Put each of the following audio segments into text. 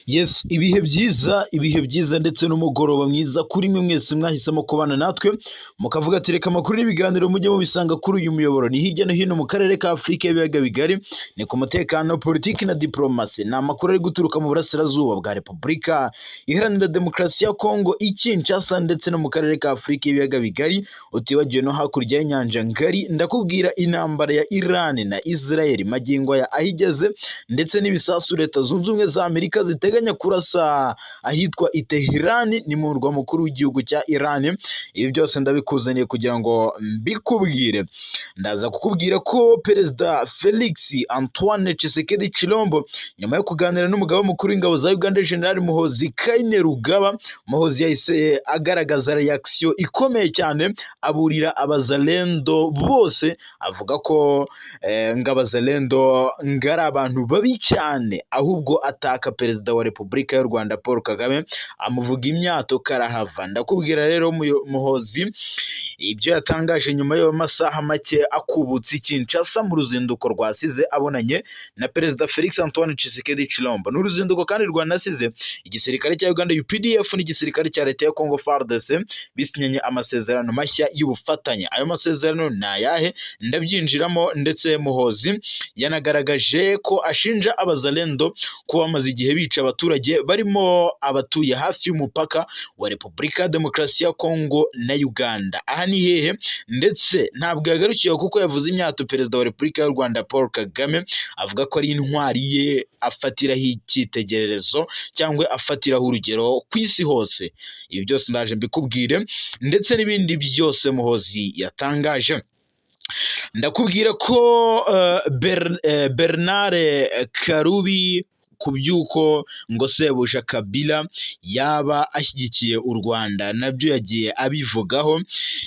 Yes, ibihe byiza, ibihe byiza ndetse n'umugoroba mwiza kuri mwe mwese mwahisemo kubana natwe, mukavuga ati reka amakuru n'ibiganiro mujye mubisanga kuri uyu muyoboro. Ni hirya no hino mu karere ka Afurika y'ibiyaga bigari, ni ku mutekano, politiki na diplomasi. Ni amakuru ari guturuka mu burasirazuba bwa Repubulika Iharanira Demokarasi ya Kongo, i Kinshasa ndetse no mu karere ka Afurika y'ibiyaga bigari, utibagiwe no hakurya y'inyanja ngari. Ndakubwira intambara ya Iran na Israel magingo aya aho igeze, ndetse n'ibisasu Leta Zunze Ubumwe za Amerika ziteganya kurasa ahitwa i Tehran, ni mu murwa mukuru w'igihugu cya Iran. Ibi byose ndabikuzaniye kugira ngo mbikubwire. Ndaza kukubwira ko Perezida Felix Antoine Tshisekedi Tshilombo, nyuma yo kuganira n'umugaba mukuru w'ingabo za Uganda, General Muhoozi Kainerugaba, Muhoozi yahise agaragaza reaction ikomeye cyane, aburira abazalendo bose, avuga ko ngo abazalendo ngo ari abantu babi cyane, ahubwo ataka Perezida wa Repubulika y'u Rwanda Paul Kagame, amuvuga imyato karahava. Ndakubwira rero Muhoozi ibyo yatangaje nyuma y'amasaha make akubutse i Kinshasa mu ruzinduko rwasize abonanye na Perezida Felix Antoine Tshisekedi Tshilombo. Ni uruzinduko kandi rwanasize igisirikare cya Uganda UPDF n'igisirikare cya leta ya Congo FARDC bisinyanye amasezerano mashya y'ubufatanye. Ayo masezerano ni ayahe? Ndabyinjiramo. Ndetse Muhoozi yanagaragaje ko ashinja abazalendo kuba bamaze igihe bica abaturage barimo abatuye hafi y'umupaka wa Repubulika ya Demokarasi ya Kongo na Uganda. Aha ni hehe? Ndetse ntabwo yagarukiye, kuko yavuze imyato Perezida wa Repubulika y'u Rwanda Paul Kagame, avuga ko ari intwari ye afatiraho icyitegererezo cyangwa afatiraho urugero ku isi hose. Ibi byose ndaje mbikubwire, ndetse n'ibindi byose Muhoozi yatangaje. Ndakubwira ko Bernard Karubi, ku by'uko ngo sebuja Kabila yaba ashyigikiye u Rwanda, nabyo yagiye abivugaho.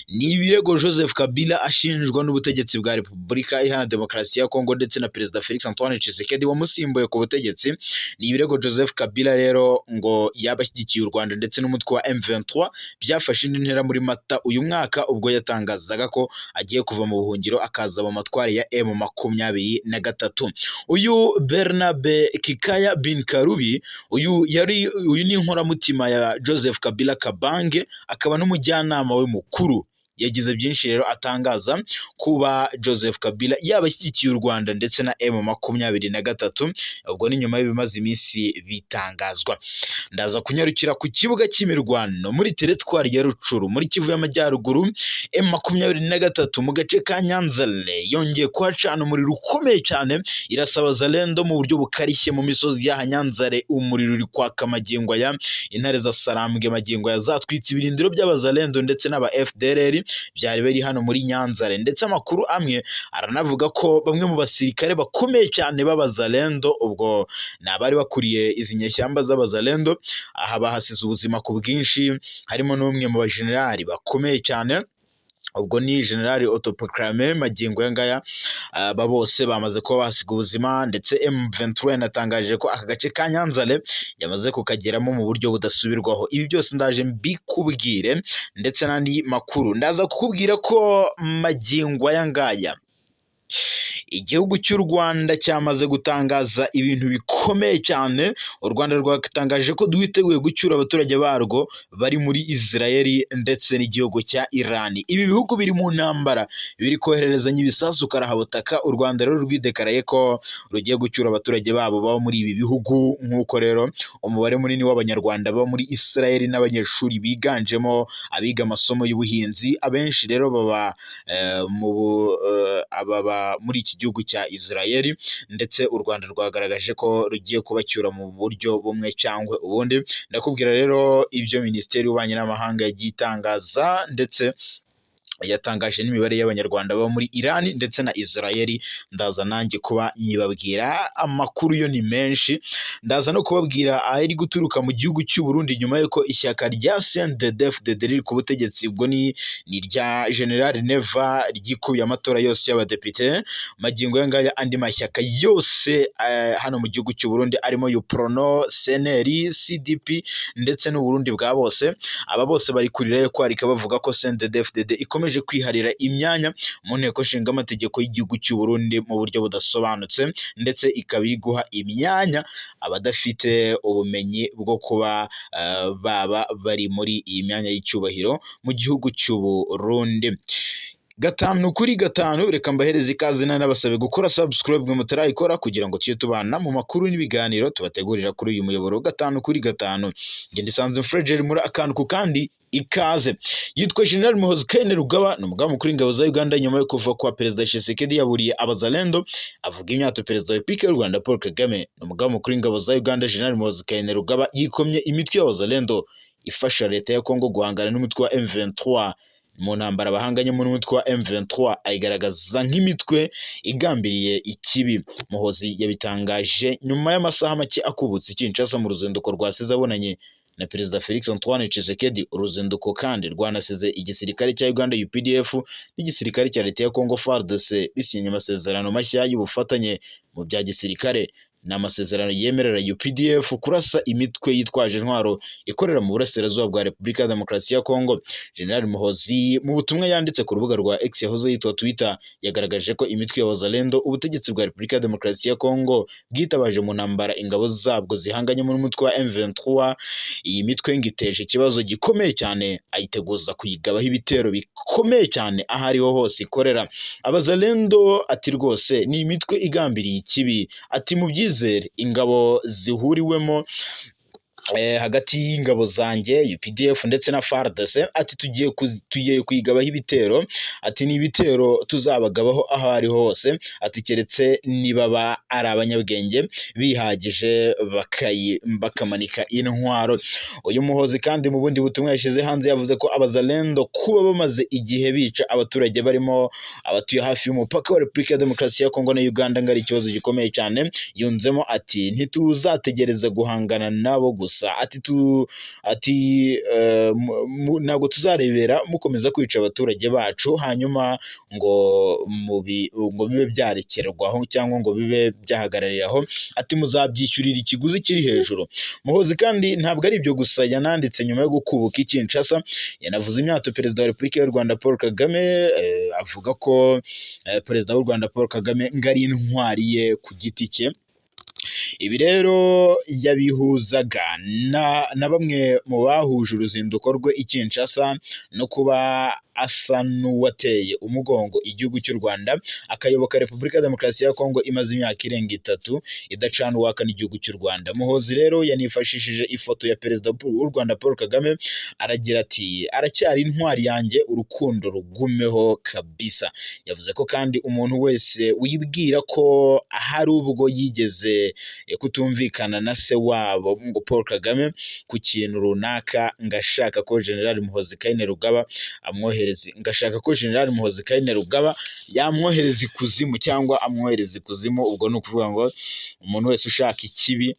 Ni ibirego Joseph Kabila ashinjwa n'ubutegetsi bwa Repubulika Iharanira Demokarasi ya Kongo ndetse na Perezida Felix Antoine Tshisekedi wamusimbuye ku butegetsi. Ni ibirego Joseph Kabila rero ngo yaba ashyigikiye u Rwanda ndetse n'umutwe wa M23. Byafashe indi ntera muri Mata uyu mwaka, ubwo yatangazaga ko agiye kuva mu buhungiro akaza mu matware ya M23. Uyu Bernabe Kikaya bin Karubi, uyu yari uyu ni inkoramutima ya Joseph Kabila Kabange, akaba n'umujyanama we mukuru. Yagize byinshi rero atangaza kuba Joseph Kabila yaba ashyigikiye u Rwanda ndetse na M23. Ubwo ni nyuma y'ibimaze iminsi bitangazwa. Ndaza kunyarukira ku kibuga cy'imirwano muri teritwari ya Rutshuru muri Kivu y'Amajyaruguru. M23 mu gace ka Nyanzale yongeye kuhacana umuriro ukomeye cyane, irasaba Zalendo mu buryo bukarishye mu misozi y'aha Nyanzale. Umuriro uri kwaka magingo aya. Intare za Sarambwe magingo aya zatwitse ibirindiro by'abazalendo ndetse n'aba FDLR byari biri hano muri Nyanzale. Ndetse amakuru amwe aranavuga ko bamwe mu basirikare bakomeye cyane b'abazalendo, ubwo ni abari bakuriye izi nyeshyamba z'abazalendo, aha bahasize ubuzima ku bwinshi, harimo n'umwe mu bajenerali bakomeye cyane, ubwo ni General Autoproclamé. Magingo aya ngaya aba bose bamaze kuba basiga ubuzima. Ndetse M23 yanatangaje ko aka gace ka Nyanzale yamaze kukageramo mu buryo budasubirwaho. Ibi byose ndaje mbikubwire ndetse n'andi makuru. Ndaza kukubwira ko magingo aya ngaya igihugu cy'u Rwanda cyamaze gutangaza ibintu bikomeye cyane. U Rwanda rwatangaje ko rwiteguye gucyura abaturage barwo bari muri Israel ndetse n'igihugu cya Iran. Ibi bihugu biri mu ntambara, biri kohererezanya ibisasu karahabutaka. U Rwanda rero rwidekaraye ko rugiye gucyura abaturage babo baba muri ibi bihugu, nk'uko rero umubare munini w'Abanyarwanda baba muri Israel n'abanyeshuri biganjemo abiga amasomo y'ubuhinzi, abenshi rero baba ababa muri iki gihugu cya Israel. Ndetse u Rwanda rwagaragaje ko rugiye kubacyura mu buryo bumwe cyangwa ubundi. Ndakubwira rero ibyo Minisiteri y'Ububanyi n'Amahanga yagiye itangaza, ndetse yatangaje n'imibare y'Abanyarwanda baba muri Iran ndetse na Israel. Ndaza nanjye kuba nyibabwira. Amakuru yo ni menshi. Ndaza no kubabwira ayari guturuka mu gihugu cy'u Burundi, nyuma y'uko ishyaka rya CNDD-FDD riri ku butegetsi, ubwo ni irya General Neva, ryikubiye amatora yose y'abadepite. Magingo aya ngaya andi mashyaka yose hano mu gihugu cy'u Burundi, arimo UPRONA, CNL, CDP ndetse n'u Burundi bwa bose, aba bose bari kurira yo kwarika, bavuga ko CNDD-FDD ikomeje ikomeje kwiharira imyanya mu nteko nshinga amategeko y'igihugu cy'u Burundi mu buryo budasobanutse, ndetse ikaba iri guha imyanya abadafite ubumenyi bwo kuba baba bari muri iyi myanya y'icyubahiro mu gihugu cy'u Burundi. 5 kuri 5, reka mbahereze ikaze, n'abasabe gukora subscribe mwe mutarayikora, kugira ngo tujye tubana mu makuru n'ibiganiro tubategurira kuri uyu muyoboro 5 kuri 5. Njye ndisanze Frederi muri akantu ku kandi, ikaze. Yitwa General Muhoozi Kainerugaba, ni umugaba mukuru w'ingabo za Uganda. Nyuma yo kuva kwa Perezida Tshisekedi, yaburiye Abazalendo, avuga imyato Perezida wa Repubulika y'u Rwanda Paul Kagame. Ni umugaba mukuru w'ingabo za Uganda, General Muhoozi Kainerugaba, yikomye imitwe y'Abazalendo ifasha leta ya Kongo guhangana n'umutwe wa M23 mu ntambara bahanganyemo n'umutwe wa M23, ayigaragaza nk'imitwe igambiriye ikibi. Muhoozi yabitangaje nyuma y'amasaha make akubutse i Kinshasa mu ruzinduko rwasize abonanye na Perezida Felix Antoine Tshisekedi. Uruzinduko kandi rwanasize igisirikare cya Uganda UPDF n'igisirikare cya leta ya Congo FARDC bisinyanye amasezerano mashya y'ubufatanye mu bya gisirikare. Ni amasezerano yemerera UPDF kurasa imitwe yitwaje intwaro ikorera mu burasirazuba bwa Repubulika ya Demokarasi ya Kongo. General Muhoozi, mu butumwa yanditse ku rubuga rwa X yahoze yitwa Twitter, yagaragaje ko imitwe ya Wazalendo ubutegetsi bwa Repubulika ya Demokarasi ya Kongo bwitabaje mu ntambara ingabo zabwo zihanganyemo n'umutwe wa M23, iyi mitwe ngo iteje ikibazo gikomeye cyane, ayiteguza kuyigabaho ibitero bikomeye cyane aho ariho hose ikorera. Abazalendo, ati, rwose ni imitwe igambiriye ikibi, ati mubyizere, ingabo zihuriwemo hagati y'ingabo zanjye UPDF ndetse na FARDC, ati tugiye kuyigabaho ibitero, ati ni ibitero tuzabagabaho aho ariho hose, ati keretse nibaba ari abanyabwenge bihagije bakamanika intwaro. Uyu Muhoozi kandi mu bundi butumwa yashyize hanze yavuze ko Abazalendo kuba bamaze igihe bica abaturage barimo abatuye hafi y'umupaka wa Repubulika ya Demokarasi ya Kongo na Uganda ngo ari ikibazo gikomeye cyane. Yunzemo ati ntituzategereza guhangana nabo gusa, ati ntabwo tuzarebera mukomeza kwica abaturage bacu hanyuma ngo bibe byarekerwaho cyangwa ngo bibe byahagararira aho, ati muzabyishyurira ikiguzi kiri hejuru. Muhoozi kandi ntabwo ari ibyo gusa yananditse nyuma yo gukubuka i Kinshasa, yanavuze imyato Perezida wa Repubulika y'u Rwanda Paul Kagame, avuga ko Perezida w'u Rwanda Paul Kagame ngo ari intwari ye ku giti cye. Ibi rero yabihuzaga na bamwe mu bahuje uruzinduko rwe i Kinshasa no kuba asa n'uwateye umugongo igihugu cy'u Rwanda, akayoboka Repubulika ya Demokarasi ya Kongo imaze imyaka irenga 3 idacana uwaka n'igihugu cy'u Rwanda. Muhoozi rero yanifashishije ifoto ya Perezida w'u Rwanda Paul Kagame, aragira ati aracyari intwari yanjye, urukundo rugumeho kabisa. Yavuze ko kandi umuntu wese wibwira ko hari ubwo yigeze kutumvikana na se wabo ngo Paul Kagame ku kintu runaka, ngo ashaka ko General Muhoozi Kainerugaba amwohereza, ngo ashaka ko General Muhoozi Kainerugaba yamwohereza ikuzimu cyangwa amwohereza ikuzimu, ubwo ni ukuvuga ngo umuntu wese ushaka ikibi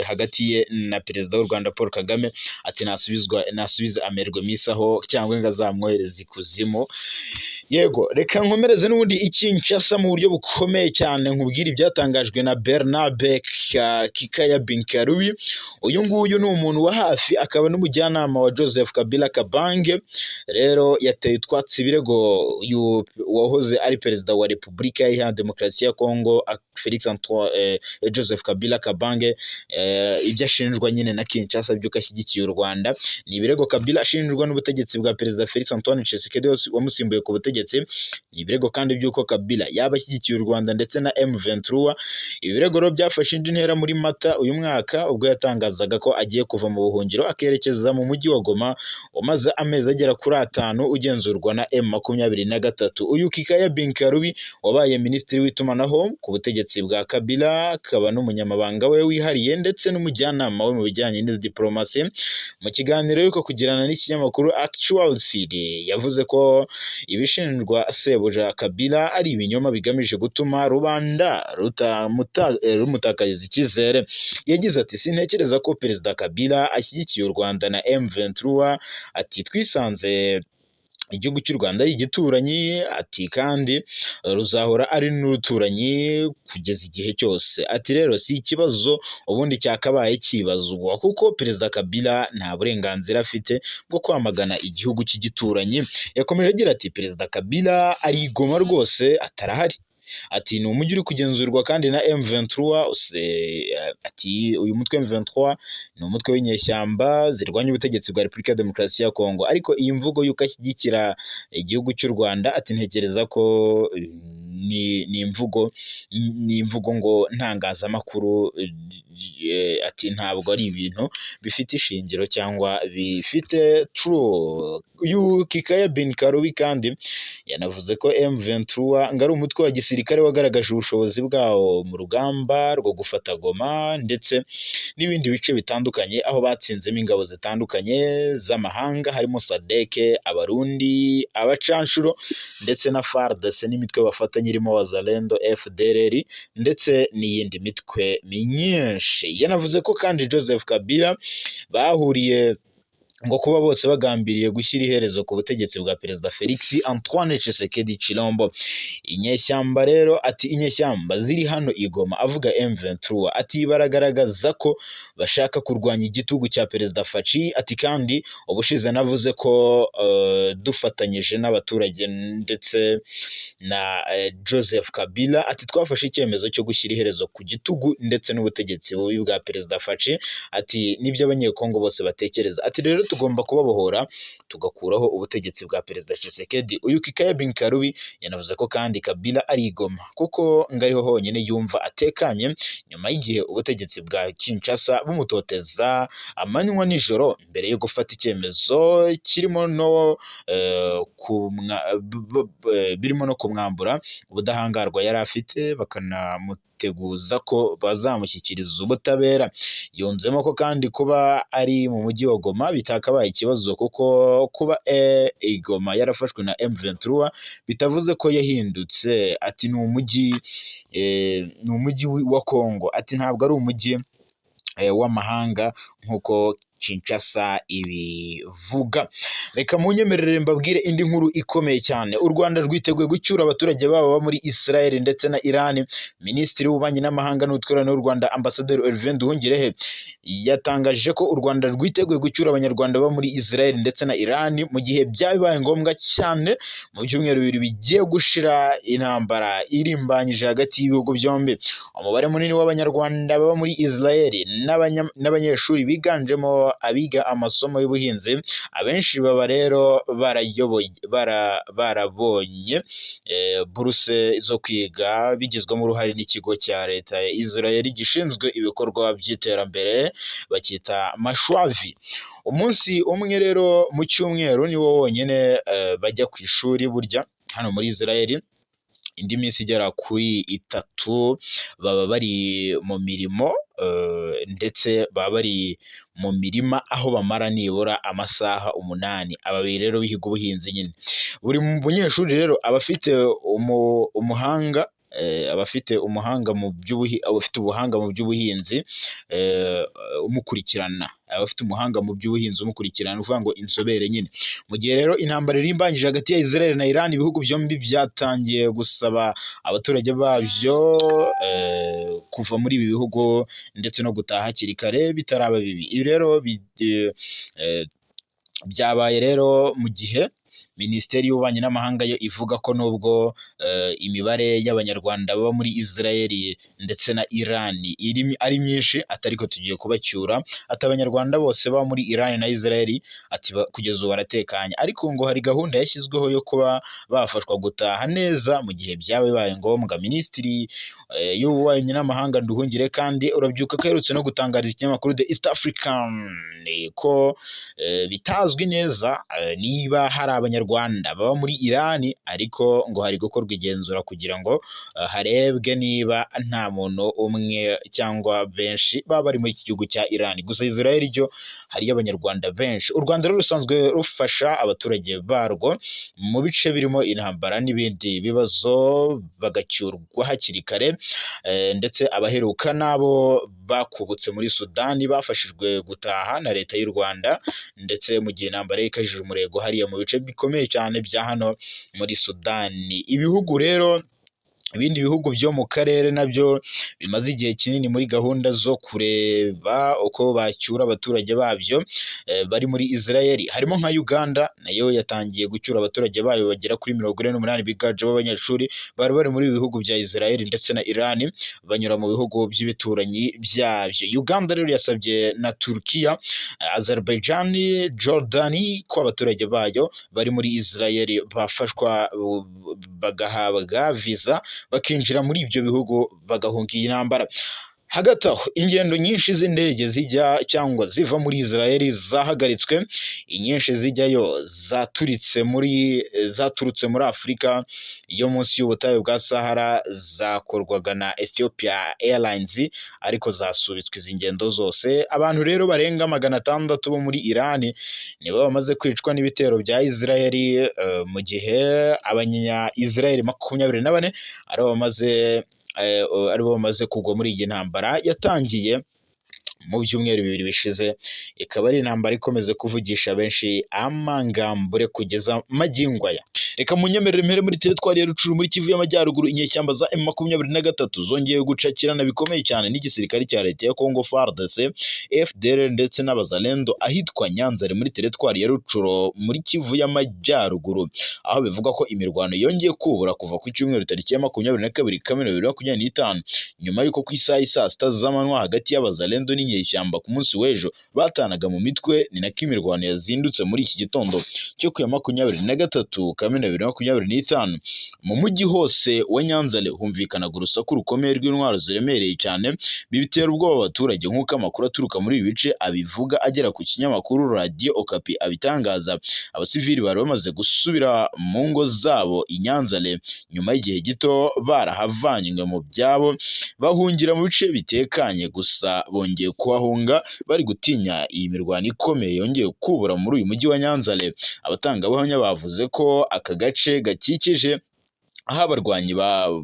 hagati ye na Perezida w'u Rwanda Paul Kagame, ati nasubizwa nasubize amerwe misaho cyangwa ngo azamwohereze ikuzimu. Yego, reka nkomereze n'ubundi i Kinshasa mu buryo bukomeye cyane, nkubwire ibyatangajwe na Bernabe Kikaya Binkarubi. Uyu nguyu ni umuntu wa hafi akaba n'umujyanama wa Joseph Kabila Kabange. Rero yateye utwatsi ibirego uyu wahoze ari Perezida wa Repubulika Iharanira Demokarasi ya Kongo Felix Antoine Joseph Kabila Kabange, ibyo ashinjwa nyine na Kinshasa by'uko ashyigikiye u Rwanda. Ni ibirego Kabila ashinjwa n'ubutegetsi bwa Perezida Felix Antoine Tshisekedi wamusimbuye ku butegetsi. Ni ibirego kandi by'uko Kabila yaba ashyigikiye u Rwanda ndetse na M23. Ibi birego rero byafashe indi ntera muri Mata uyu mwaka, ubwo yatangazaga ko agiye kuva mu buhungiro akerekeza mu mujyi wa Goma umaze amezi agera kuri 5 ugenzurwa na M23. Uyu Kikaya Binkarubi wabaye Minisitiri w'itumanaho ku butegetsi bwa Kabila, akaba n'umunyamabanga we wihariye ndetse n'umujyanama we mu bijyanye na diplomasi, mu kiganiro yuko kugirana n'ikinyamakuru Actual CD yavuze ko ibishinjwa sebuja Kabila ari ibinyoma bigamije gutuma rubanda rumutakariza icyizere. Yagize ati sintekereza ko Perezida Kabila ashyigikiye u Rwanda na M23, ati twisanze Igihugu cy'u Rwanda ari igituranyi, ati kandi ruzahora ari n'uruturanyi kugeza igihe cyose. Ati rero si ikibazo ubundi cyakabaye kibazwa, kuko Perezida Kabila nta burenganzira afite bwo kwamagana igihugu cy'igituranyi. Yakomeje agira ati: "Perezida Kabila ari i Goma rwose, atarahari." Ati ni umujyi uri kugenzurwa kandi na M23. Ati uyu mutwe M23 ni umutwe w'inyeshyamba zirwanya ubutegetsi bwa Repubulika ya Demokarasi ya Kongo. Ariko iyi mvugo y'uko ashyigikira igihugu cy'u Rwanda, ati ntekereza ko ni imvugo ngo ntangazamakuru, ati ntabwo ari ibintu bifite ishingiro cyangwa bifite true. Uyu Kikaya bin Karubi kandi yanavuze ko M23 ngo ari umutwe wa gisirikare wagaragaje ubushobozi bwawo mu rugamba rwo gufata Goma ndetse n'ibindi bice bitandukanye, aho batsinzemo ingabo zitandukanye z'amahanga harimo SADC, Abarundi, abacanshuro ndetse na FARDC n'imitwe bafatanya irimo Wazalendo, FDLR ndetse n'iyindi mitwe myinshi. Yanavuze ko kandi Joseph Kabila bahuriye ngo kuba bose bagambiriye gushyira iherezo ku butegetsi bwa Perezida Felix Antoine Tshisekedi Tshilombo. Inyeshyamba rero, ati inyeshyamba ziri hano i Goma, avuga M23, ati baragaragaza ko bashaka kurwanya igitugu cya Perezida Fatshi. Ati kandi ubushize navuze ko dufatanyije n'abaturage ndetse na Joseph Kabila, ati twafashe icyemezo cyo gushyira iherezo ku gitugu ndetse n'ubutegetsi bubi bwa Perezida Fatshi. Ati nibyo Abanyekongo bose batekereza. Ati rero tugomba kubabohora, tugakuraho ubutegetsi bwa Perezida Tshisekedi. Uyu Kikaya bin Karubi yanavuze ko kandi Kabila ari i Goma kuko ngo ariho honyine yumva atekanye nyuma y'igihe ubutegetsi bwa Kinshasa bumutoteza amanywa nijoro mbere yo gufata icyemezo kirimo no birimo no kumwambura ubudahangarwa yari afite, bakanamuteguza ko bazamushyikiriza ubutabera. Yunzemo ko kandi kuba ari mu mujyi wa Goma bitakabaye ikibazo, kuko kuba i Goma yarafashwe na M23 bitavuze ko yahindutse. Ati ni umujyi wa Kongo, ati ntabwo ari umujyi w'amahanga nk'uko Kinshasa ibivuga. Reka munyemerere mbabwire indi nkuru ikomeye cyane. U Rwanda rwiteguye gucyura abaturage babo baba muri Israel ndetse na Iran. Minisitiri w'Ububanyi n'Amahanga n'Ubutwererane w'u Rwanda, Ambasaderi Olivier Nduhungirehe, yatangaje ko u Rwanda rwiteguye gucyura Abanyarwanda baba muri Israel ndetse na Iran mu gihe byaba bibaye ngombwa cyane, mu byumweru 2 bigiye gushira intambara irimbanyije hagati y'ibihugu byombi. Umubare munini w'Abanyarwanda baba muri Israel n'abanyeshuri biganjemo abiga amasomo y'ubuhinzi, abenshi baba rero barabonye buruse zo kwiga bigizwemo uruhare n'ikigo cya leta ya Israel gishinzwe ibikorwa by'iterambere bacyita Mashavi. Umunsi umwe rero mu cyumweru niwo wonyine bajya ku ishuri burya hano muri Israel. Indi minsi igera kuri itatu baba bari mu mirimo, ndetse baba bari mu mirima aho bamara nibura amasaha 8. Aba rero biga ubuhinzi nyine. Buri munyeshuri rero aba afite umuhanga aba afite umuhanga mu by'ubuhi aba afite ubuhanga mu by'ubuhinzi umukurikirana, aba afite umuhanga mu by'ubuhinzi umukurikirana, ni ukuvuga ngo inzobere nyine. Mu gihe rero intambara irimbanyije hagati ya Israel na Iran, ibihugu byombi byatangiye gusaba abaturage babyo kuva muri ibi bihugu ndetse no gutaha hakiri kare bitaraba bibi. Ibi rero byabaye rero mu gihe Minisiteri y'Ububanyi n'Amahanga yo ivuga ko nubwo imibare y'Abanyarwanda baba muri Israel ndetse na Iran iri ari myinshi, ati ariko tugiye kubacyura. Ati Abanyarwanda bose baba muri Iran na Israel, ati kugeza ubu baratekanye, ariko ngo hari gahunda yashyizweho yo kuba bafashwa gutaha neza mu gihe byaba bibaye ngombwa. Minisitiri y'Ububanyi n'Amahanga Nduhungirehe kandi urabyuka ko aherutse no gutangariza ikinyamakuru The East African ko bitazwi neza niba hari Abanyarwanda baba muri Iran, ariko ngo hari gukorwa igenzura kugira ngo harebwe niba nta muntu umwe cyangwa benshi baba bari muri iki gihugu cya Iran. Gusa Israel ryo hariyo Abanyarwanda benshi. U Rwanda rero rusanzwe rufasha abaturage barwo mu bice birimo intambara n'ibindi bibazo, bagacyurwa hakiri kare, ndetse abaheruka n'abo bakubutse muri Sudani bafashijwe gutaha na leta y'u Rwanda, ndetse mu gihe intambara ikajije umurego hariya mu bice bikomeye. bikomeye cyane bya hano muri Sudani. Ibihugu rero, ibindi bihugu byo mu karere nabyo bimaze igihe kinini muri gahunda zo kureba uko bacyura abaturage babyo bari muri Israel, harimo nka Uganda, nayo yatangiye gucyura abaturage bayo bagera kuri 48 biganjemo abanyeshuri bari bari muri ibi bihugu bya Israel ndetse na Iran, banyura mu bihugu by'ibituranyi byabyo. Uganda rero yasabye na Turkiya, Azerbaijan, Jordan ko abaturage bayo bari muri Israel bafashwa bagahabwa visa, bakinjira muri ibyo bihugu bagahunga iyi ntambara. Hagati aho, ingendo nyinshi z'indege zijya cyangwa ziva muri Israel zahagaritswe, inyinshi zijyayo zaturutse muri Afurika yo munsi y'ubutayu bwa Sahara zakorwaga na Ethiopia Airlines, ariko zasubitswe izi ngendo zose. Abantu rero barenga 600 bo muri Iran nibo bamaze kwicwa n'ibitero bya Israel, mu gihe abanya Israel 24 aribo bamaze kugwa muri iyi ntambara yatangiye mu byumweru 2 bishize, ikaba ari intambara ikomeza kuvugisha benshi amangambure kugeza magingo aya. Reka munyemerere mpere muri teritwari ya Rucuru muri Kivu y'Amajyaruguru. Inyeshyamba za M23 zongeye gucakirana bikomeye cyane n'igisirikare cya leta ya Congo FARDC, FDLR ndetse n'Abazalendo ahitwa Nyanzare muri teritwari ya Rucuru muri Kivu y'Amajyaruguru, aho bivugwa ko imirwano yongeye kubura kuva ku cyumweru tariki ya 22 Kamena 2025, nyuma y'uko ku isaha y'i saa sita z'amanywa hagati y'Abazalendo n'inyeshyamba ku munsi w'ejo batanaga mu mitwe. Ni nako imirwano yazindutse muri iki gitondo cyo ku ya 23 Kamena 2025. Mu mujyi hose wa Nyanzale humvikanaga urusaku rukomeye rw'intwaro ziremereye cyane, bitera ubwoba abaturage, nk'uko amakuru aturuka muri ibi bice abivuga agera ku kinyamakuru Radio Okapi abitangaza. Abasivili bari bamaze gusubira mu ngo zabo i Nyanzale nyuma y'igihe gito barahavanywe mu byabo bahungira mu bice bitekanye, gusa bongeye kuhahunga bari gutinya iyi mirwano ikomeye yongeye kubura muri uyu mujyi wa Nyanzale. Abatangabuhamya bavuze ko aka gace gakikije aho abarwanyi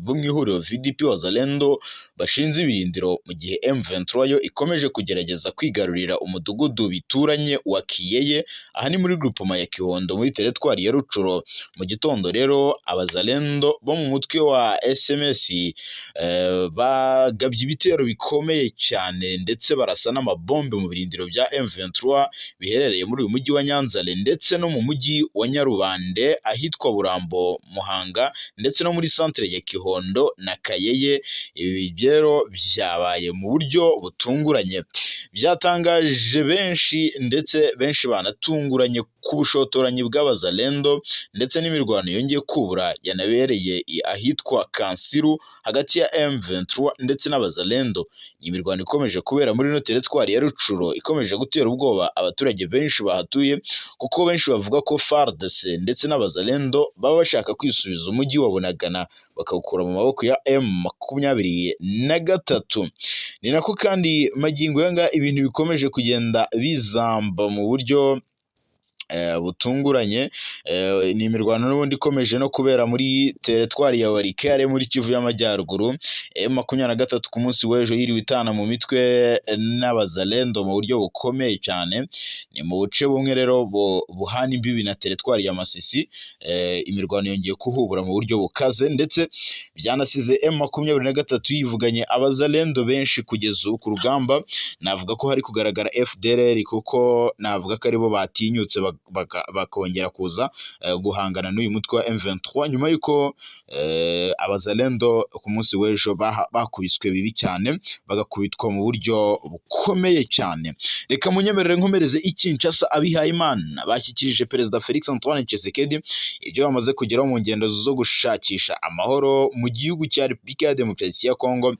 bo mu ihuriro VDP Wazalendo bashinze ibirindiro, mu gihe M23 yo ikomeje kugerageza kwigarurira umudugudu bituranye wa Kiyeye, aha ni muri groupement ya Kihondo muri teritwari ya Rucuro. Mu gitondo rero Abazalendo bo mu mutwe wa SMS bagabye ibitero bikomeye cyane ndetse barasa n'amabombe mu birindiro bya M23 biherereye muri uyu mujyi wa Nyanzale ndetse no mu mujyi wa Nyarubande ahitwa Burambo, Muhanga, ndetse no muri centre ya Kihondo na Kayeye. Ibi rero byabaye mu buryo butunguranye, byatangaje benshi, ndetse benshi banatunguranye ku bushotoranyi bw'Abazalendo ndetse n'imirwano yongeye kubura yanabereye ahitwa Kansiru hagati ya M23 ndetse n'Abazalendo. Ni imirwano ikomeje kubera muri ino teritwari ya Rucuro, ikomeje gutera ubwoba abaturage benshi bahatuye, kuko benshi bavuga ko FARDC ndetse n'Abazalendo baba bashaka kwisubiza umujyi wa Bunagana bakawukura mu maboko ya M23. Ni nako kandi magingo aya ngaya ibintu bikomeje kugenda bizamba mu buryo butunguranye. Ni imirwano n'ubundi ikomeje no kubera muri teritwari ya Walikale muri Kivu y'Amajyaruguru. M23 ku munsi w'ejo yiriwe itana mu mitwe n'Abazalendo mu buryo bukomeye cyane. Ni mu buce bumwe rero buhana imbibi na teritwari ya Masisi. Imirwano yongeye kuhubura mu buryo bukaze, ndetse byanasize M23 yivuganye Abazalendo benshi kugeza ubu ku rugamba. Navuga ko hari kugaragara FDLR, kuko navuga ko aribo batinyutse bakongera kuza guhangana n'uyu mutwe wa M23, nyuma y'uko Abazalendo ku munsi w'ejo bakubiswe bibi cyane, bagakubitwa mu buryo bukomeye cyane. Reka munyemerere nkomereze i Kinshasa. Abihayimana bashyikirije Perezida Felix Antoine Tshisekedi ibyo bamaze kugeraho mu ngendo zo gushakisha amahoro mu gihugu cya Repubulika ya Demokarasi ya Kongo,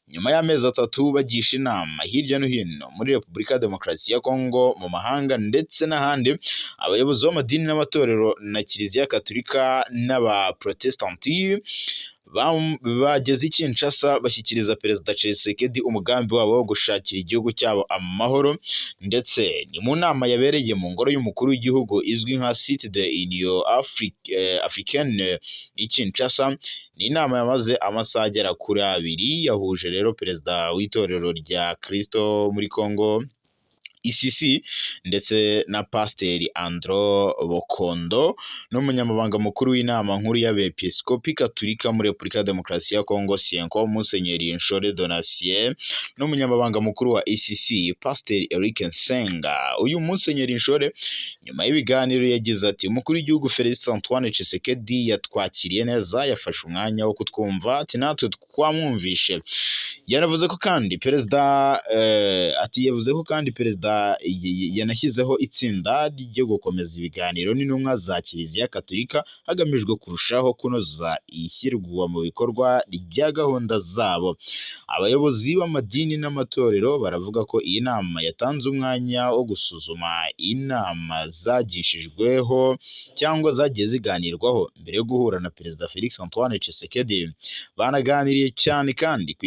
nyuma y'amezi 3 bagisha inama hirya no hino muri Repubulika ya Demokarasi ya Kongo, mu mahanga ndetse n'ahandi. Abayobozi b'amadini n'amatorero na Kiliziya Katolika n'Abaprotestanti bageze i Kinshasa bashyikiriza Perezida Tshisekedi umugambi wabo wo gushakira igihugu cyabo amahoro, ndetse ni mu nama yabereye mu ngoro y'umukuru w'igihugu izwi nka Cité de Union Africaine i Kinshasa. Ni inama yamaze amasaha agera kuri 2, yahuje rero perezida w'itorero rya Kristo muri Congo ECC, ndetse na Pasiteri Andro Bokondo n'umunyamabanga mukuru w'inama nkuru y'Abepiskopi Katolika muri Repubulika ya Demokarasi ya Kongo, CENCO, Musenyeri Nshole Donatien, n'umunyamabanga mukuru wa ECC, Pasiteri Eric Nsenga. Uyu Musenyeri Nshole nyuma y'ibiganiro yagize ati: "Umukuru w'igihugu Felix Antoine Tshisekedi yatwakiriye neza, yafashe umwanya wo kutwumva," ati natwe twamwumvishe. Yanavuze ko kandi perezida ati yavuze ko kandi perezida yanashyizeho itsinda ryo gukomeza ibiganiro n'intumwa za Kiliziya Katolika hagamijwe kurushaho kunoza ishyirwa mu bikorwa rya gahunda zabo. Abayobozi b'amadini n'amatorero baravuga ko iyi nama yatanze umwanya wo gusuzuma inama zagishijweho cyangwa zagiye ziganirwaho mbere yo guhura na Perezida Felix Antoine Tshisekedi. Banaganiriye cyane kandi ku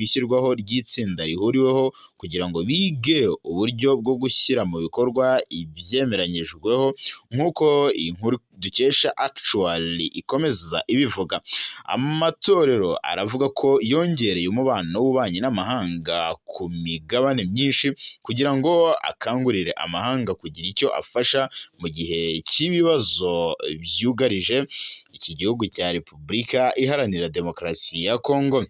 ishyirwaho ry'itsinda rihuriweho kugira ngo bige uburyo bwo gushyira mu bikorwa ibyemeranyijweho, nk'uko iyi nkuru dukesha Actual ikomeza ibivuga. Amatorero aravuga ko yongereye umubano w'ububanyi n'amahanga ku migabane myinshi kugira ngo akangurire amahanga kugira icyo afasha mu gihe cy'ibibazo byugarije iki gihugu cya Repubulika Iharanira Demokarasi ya Kongo.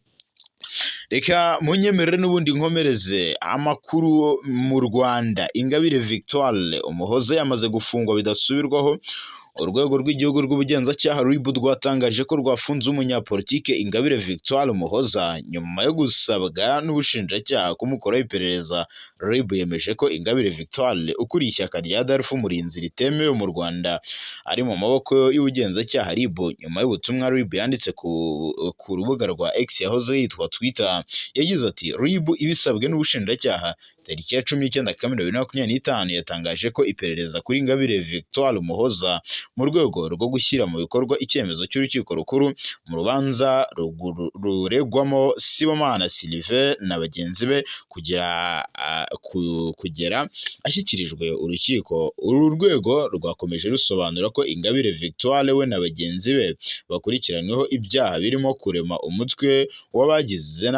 Reka munyemerere n'ubundi nkomereze amakuru mu Rwanda. Ingabire Victoire Umuhoza yamaze gufungwa bidasubirwaho. Urwego rw'Igihugu rw'Ubugenzacyaha, RIB, rwatangaje ko rwafunze umunyapolitike Ingabire Victoire Umuhoza nyuma yo gusabwa n'ubushinjacyaha kumukoraho iperereza. RIB yemeje ko Ingabire Victoire ukuriye ishyaka rya DALFA Umurinzi ritemewe mu Rwanda ari mu maboko y'ubugenzacyaha, RIB, nyuma y'ubutumwa RIB yanditse ku rubuga rwa X yahoze yitwa Twitter. Yagize ati: "RIB ibisabwe n'ubushinjacyaha, tariki ya 19 Kamena 2025 yatangaje ko iperereza kuri Ingabire Victoire Umuhoza mu rwego rwo gushyira mu bikorwa icyemezo cy'Urukiko Rukuru mu rubanza ruregwamo Sibomana Sylvain na bagenzi be kugera ashyikirijwe urukiko." Uru rwego rwakomeje rusobanura ko Ingabire Victoire we na bagenzi be bakurikiranyweho ibyaha birimo kurema umutwe w'abagize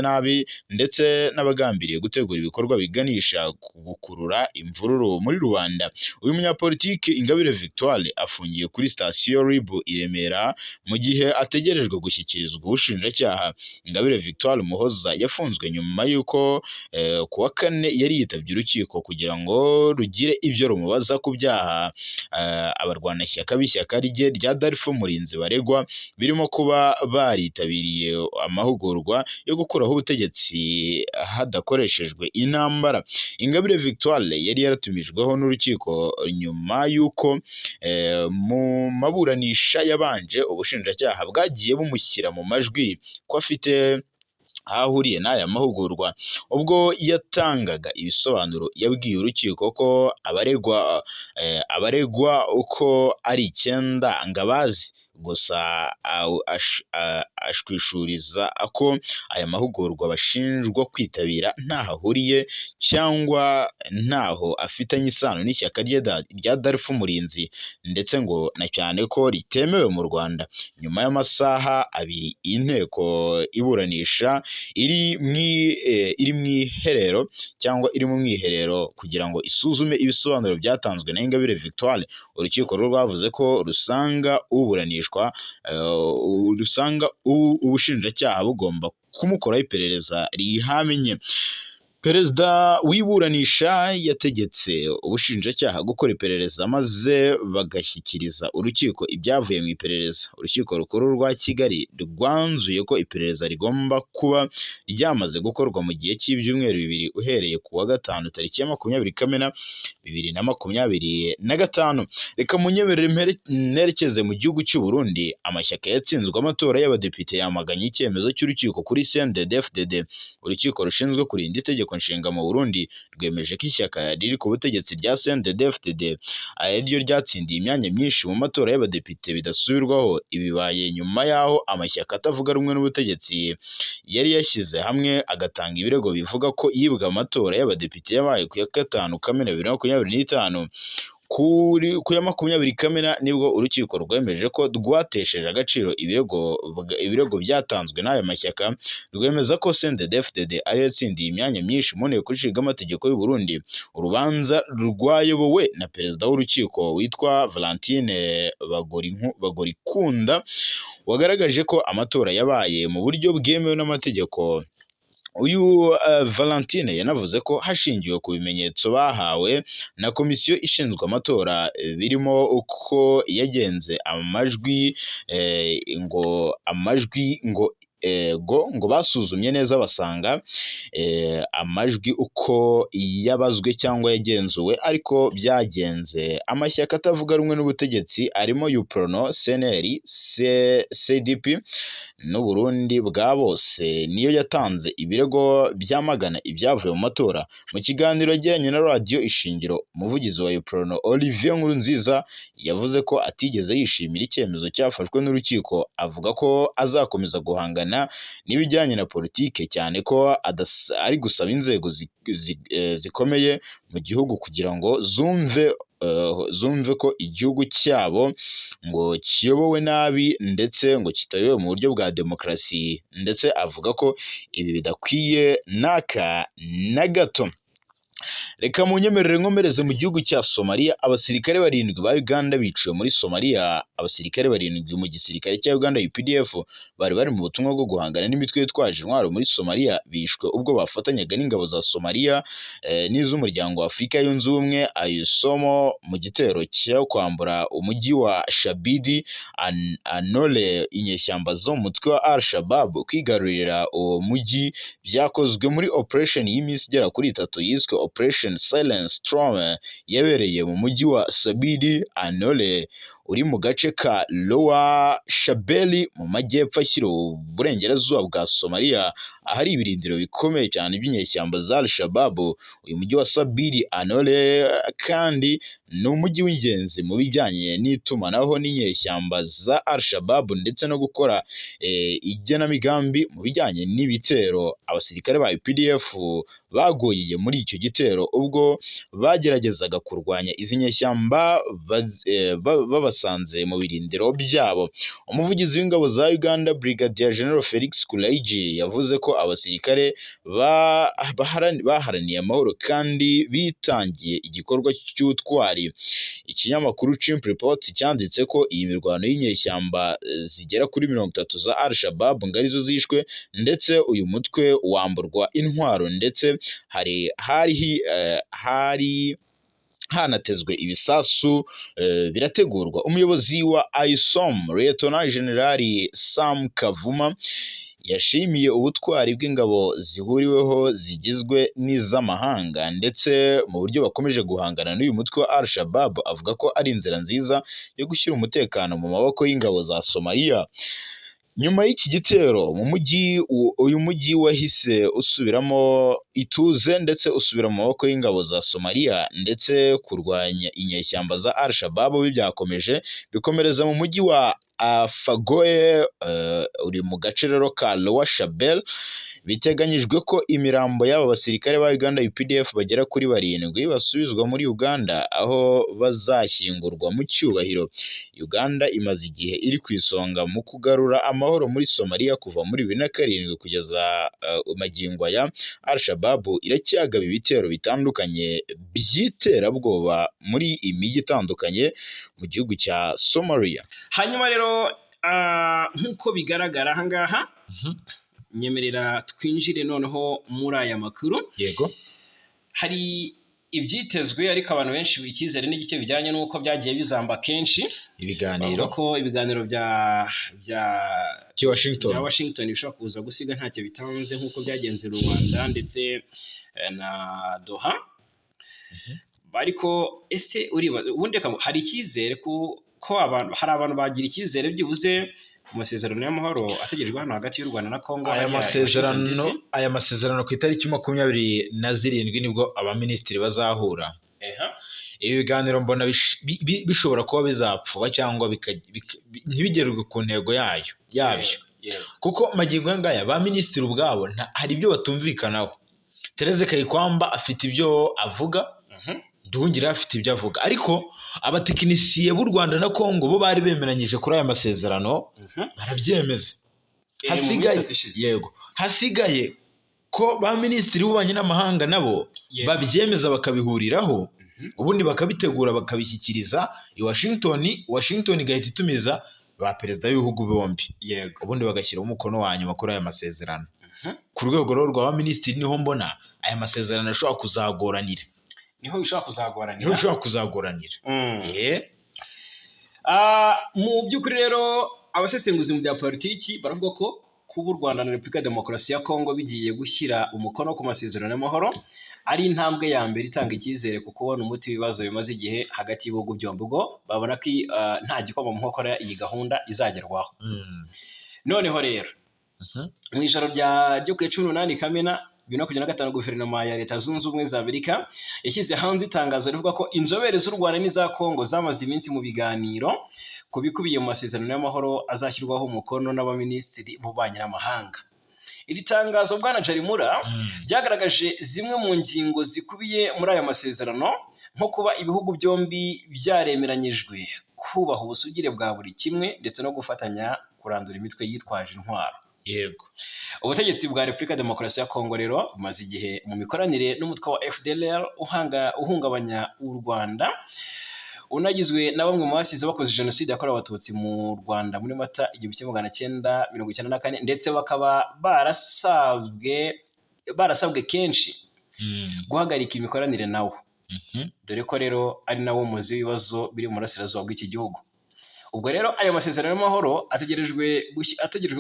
nabi ndetse n'abagambiriye gutegura ibikorwa biganisha ku gukurura imvururu muri rubanda. Uyu munyapolitiki Ingabire Victoire afungiye kuri sitasiyo RIB i Remera mu gihe ategerejwe gushyikirizwa ubushinjacyaha. Ingabire Victoire Umuhoza yafunzwe nyuma y'uko ku wa kane yari yitabye urukiko kugira ngo rugire ibyo rumubaza ku byaha abarwanashyaka b'ishyaka rye rya DALFA Umurinzi baregwa, birimo kuba baritabiriye amahugurwa yo gukuraho ubutegetsi hadakoreshejwe intambara. Ingabire Victoire yari yaratumijweho n'urukiko nyuma y'uko mu maburanisha yabanje ubushinjacyaha bwagiye bumushyira mu majwi ko afite aho ahuriye n'aya mahugurwa. Ubwo yatangaga ibisobanuro, yabwiye urukiko ko abaregwa uko ari icyenda ngo abazi, gusa ashwishuriza ko aya mahugurwa bashinjwa kwitabira ntaho ahuriye cyangwa ntaho afitanye isano n'ishyaka rye rya DALFA Umurinzi, ndetse ngo na cyane ko ritemewe mu Rwanda. Nyuma y'amasaha 2 inteko iburanisha iri mu iherero cyangwa iri mu mwiherero kugira ngo isuzume ibisobanuro byatanzwe na Ingabire Victoire, urukiko rwo rwavuze ko rusanga uburanishwa rusanga ubushinjacyaha bugomba kumukoraho iperereza rihamye. Perezida w'iburanisha yategetse ubushinjacyaha gukora iperereza maze bagashyikiriza urukiko ibyavuye mu iperereza. Urukiko Rukuru rwa Kigali rwanzuye ko iperereza rigomba kuba ryamaze gukorwa mu gihe cy'ibyumweru 2 uhereye ku wa gatanu tariki ya 20 Kamena 2025. Reka munyemerere nerekeze mu gihugu cy'u Burundi. Amashyaka yatsinzwe amatora y'abadepite yamaganye icyemezo cy'urukiko kuri CNDD-FDD. Urukiko rushinzwe kurinda itegeko nshinga mu Burundi rwemeje ko ishyaka riri ku butegetsi rya CNDD-FDD ari ryo ryatsindiye imyanya myinshi mu matora y'abadepite bidasubirwaho. Ibi bibaye nyuma y'aho amashyaka atavuga rumwe n'ubutegetsi yari yashyize hamwe agatanga ibirego bivuga ko yibwe amatora y'abadepite yabaye ku ya 5 Kamena 2025. Ku ya 20 Kamena nibwo urukiko rwemeje ko rwatesheje agaciro ibirego byatanzwe n'aya mashyaka, rwemeza ko CNDD-FDD ariyo yatsindiye imyanya myinshi mu nteko ishinga amategeko y'u Burundi. Urubanza rwayobowe na perezida w'urukiko witwa Valentine Bagorikunda, wagaragaje ko amatora yabaye mu buryo bwemewe n'amategeko. Uyu Valentine yanavuze ko hashingiwe ku bimenyetso bahawe na komisiyo ishinzwe amatora, birimo uko yagenze amajwi, ngo amajwi ngo ngo basuzumye neza basanga amajwi uko yabazwe cyangwa yagenzuwe ariko byagenze. Amashyaka atavuga rumwe n'ubutegetsi arimo UPRONA, CNL, CDP n'Uburundi bwa bose niyo yatanze ibirego byamagana ibyavuye mu matora. Mu kiganiro yagiranye na Radiyo Ishingiro, umuvugizi wa UPRONA Olivier Nkurunziza yavuze ko atigeze yishimira icyemezo cyafashwe n'urukiko, avuga ko azakomeza guhangana n'ibijyanye na politike, cyane ko ari gusaba inzego zikomeye mu gihugu kugira ngo zumve ko igihugu cyabo ngo kiyobowe nabi ndetse ngo kitayobowe mu buryo bwa demokarasi, ndetse avuga ko ibi bidakwiye n'aka na gato. Reka munyemerere nkomereze mu gihugu cya Somalia. Abasirikare 7 ba Uganda biciwe muri Somalia. Abasirikare 7 mu gisirikare cya Uganda UPDF bari bari mu butumwa bwo guhangana n'imitwe yitwaje intwaro muri Somalia bishwe ubwo bafatanyaga n'ingabo za Somalia n'iz'umuryango wa Afurika yunze ubumwe AUSSOM mu gitero cyo kwambura umujyi wa Shabidi Anole inyeshyamba zo mu mutwe wa Al Shabab. Kwigarurira uwo mujyi byakozwe muri operation y'iminsi igera kuri 3 yiswe Operation Silence Storm, yabereye mu mujyi wa Sabidi Anole uri mu gace ka Lower Shabelle mu majyepfo ashyira uburengerazuba bwa Somalia, ahari ibirindiro bikomeye cyane by'inyeshyamba za Al Shabab. Uyu mujyi wa Sabidi Anole kandi ni umujyi w'ingenzi mu bijyanye n'itumanaho n'inyeshyamba za Al Shabab ndetse no gukora igenamigambi mu bijyanye n'ibitero. Abasirikare ba UPDF baguye muri icyo gitero ubwo bageragezaga kurwanya izi nyeshyamba babasanze mu birindiro byabo. Umuvugizi w'ingabo za Uganda, Brigadier General Felix Kulayigye, yavuze ko abasirikare baharaniye amahoro kandi bitangiye igikorwa cy'ubutwari. Ikinyamakuru Chimp Report cyanditse ko iyi mirwano y'inyeshyamba zigera kuri 30 za Al Shabab ngo arizo zishwe, ndetse uyu mutwe wamburwa intwaro, ndetse hari hanatezwe ibisasu birategurwa. Umuyobozi wa AUSSOM, Lieutenant General Sam Kavuma, yashimiye ubutwari bw'ingabo zihuriweho zigizwe n'iz'amahanga ndetse mu buryo bakomeje guhangana n'uyu mutwe wa Al Shabab, avuga ko ari inzira nziza yo gushyira umutekano mu maboko y'ingabo za Somalia. Nyuma y'iki gitero mu mujyi, uyu mujyi wahise usubiramo ituze ndetse usubira mu maboko y'ingabo za Somalia, ndetse kurwanya inyeshyamba za Al Shabab byakomeje bikomereza mu mujyi wa Afgoye uri mu gace rero ka Lower Shabelle. Biteganyijwe ko imirambo y'aba basirikare ba Uganda UPDF bagera kuri 7 basubizwa muri Uganda, aho bazashyingurwa mu cyubahiro. Uganda imaze igihe iri ku isonga mu kugarura amahoro muri Somalia kuva muri 2007 kugeza magingo aya. Al Shabab iracyagaba ibitero bitandukanye by'iterabwoba muri imijyi itandukanye mu gihugu cya Somalia. Hanyuma rero nk'uko bigaragara aha ngaha, nyemerera twinjire noneho muri aya makuru. Yego. Hari ibyitezwe, ariko abantu benshi icyizere n'igice bijyanye n'uko byagiye bizamba kenshi. Ibiganiro Bavuga ko ibiganiro bya by'i Washington bya Washington bishobora kuza gusiga ntacyo bitanze nk'uko byagenze Rwanda ndetse na Doha. Ariko ese uriba ubundi hari icyizere ko abantu, hari abantu bagira icyizere byibuze ku masezerano y'amahoro ategerejwe hano hagati y'u Rwanda na Congo Aya hariya i masezerano Washington DC? Aya masezerano ku itariki 27 nibwo abaminisitiri bazahura. Ibi biganiro mbona bishobora kuba bizapfuba cyangwa ntibigerwe ku ntego yabyo, kuko magingo aya ngaya ba minisitiri ubwabo hari ibyo batumvikanaho. Therese Kayikwamba afite ibyo avuga. Nduhungirehe afite ibyo avuga, ariko abatekinisiye b'u Rwanda na Kongo bo bari bemeranyije kuri aya masezerano, barabyemeza. Mu minsi Hasigaye 3 ishize. Yego, hasigaye ko ba minisitiri b'ububanyi n'amahanga nabo babyemeza, bakabihuriraho, ubundi bakabitegura, bakabishyikiriza i Washington. Washington igahita itumiza ba perezida b'ibihugu bombi, ubundi bagashyiraho umukono wa nyuma kuri aya masezerano. Ku rwego rero rwa ba minisitiri niho mbona aya masezerano ashobora kuzagoranira. Niho bishobora kuzagoranira. Niho bishobora kuzagoranira. Mu by'ukuri rero, abasesenguzi mu bya politiki baravuga ko kuba u Rwanda na Repubulika ya Demokarasi ya Kongo bigiye gushyira umukono ku masezerano y'amahoro ari intambwe ya mbere itanga icyizere ku kubona umuti w'ibibazo bimaze igihe hagati y'ibihugu byombi, ubwo babona ko nta gikoma mu nkokora iyi gahunda izagerwaho. Noneho rero, mu ijoro ryo ku ya 18 Kamena 2025, guverinoma ya Leta Zunze Ubumwe za Amerika yashyize hanze itangazo rivuga ko inzobere z'u Rwanda n'iza Kongo zamaze iminsi mu biganiro ku bikubiye mu masezerano y'amahoro azashyirwaho umukono n'abaminisitiri b'ububanyi n'amahanga. Iri tangazo, bwana Jarimura, ryagaragaje zimwe mu ngingo zikubiye muri aya masezerano, nko kuba ibihugu byombi byaremeranyijwe kubaha ubusugire bwa buri kimwe ndetse no gufatanya kurandura imitwe yitwaje intwaro. Ubutegetsi bwa Repubulika ya Demokarasi ya Kongo rero bumaze igihe mu mikoranire n'umutwe wa FDLR uhungabanya u Rwanda, unagizwe na bamwe mu basize bakoze jenoside yakorewe Abatutsi mu Rwanda muri Mata 1994, ndetse bakaba barasabwe kenshi guhagarika imikoranire nawo, dore ko rero ari nawo muzi w'ibibazo biri mu burasirazuba bw'iki gihugu. Ubwo rero ayo masezerano y'amahoro ategerejwe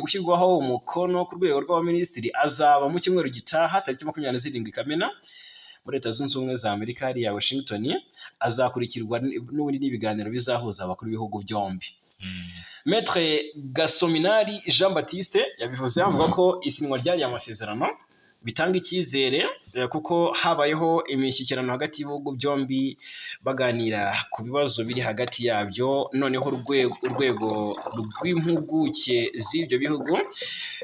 gushyirwaho umukono ku rwego rw'abaminisitiri azaba mu cyumweru gitaha, tariki 27 Kamena, muri Leta Zunze Ubumwe za Amerika hariya Washington, azakurikirwa n'ubundi n'ibiganiro bizahuza abakuru b'ibihugu byombi. Maître Gasominari Jean Baptiste yabivuze avuga ko isinywa ry'ariya masezerano bitanga icyizere, kuko habayeho imishyikirano hagati y'ibihugu byombi, baganira ku bibazo biri hagati yabyo. Noneho urwego rw'impuguke z'ibyo bihugu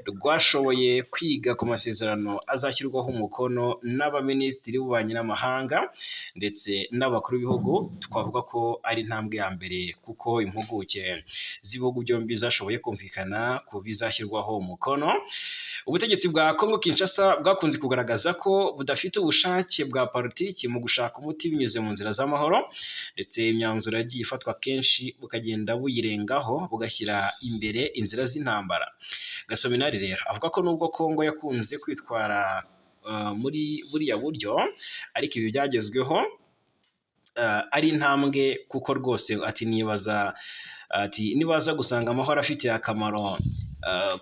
rwashoboye kwiga ku masezerano azashyirwaho umukono n'abaminisitiri b'ububanyi n'amahanga ndetse n'abakuru b'ibihugu. Twavuga ko ari intambwe ya mbere, kuko impuguke z'ibihugu byombi zashoboye kumvikana ku bizashyirwaho umukono. Ubutegetsi bwa Congo Kinshasa bwakunze kugaragaza ko budafite ubushake bwa politiki mu gushaka umuti binyuze mu nzira z'amahoro, ndetse imyanzuro yagiye ifatwa kenshi bukagenda buyirengaho, bugashyira imbere inzira z'intambara. Gasominari rero avuga ko nubwo Congo yakunze kwitwara muri buriya buryo, ariko ibi byagezweho ari intambwe, kuko rwose ati nibaza ati nibaza gusanga amahoro afitiye akamaro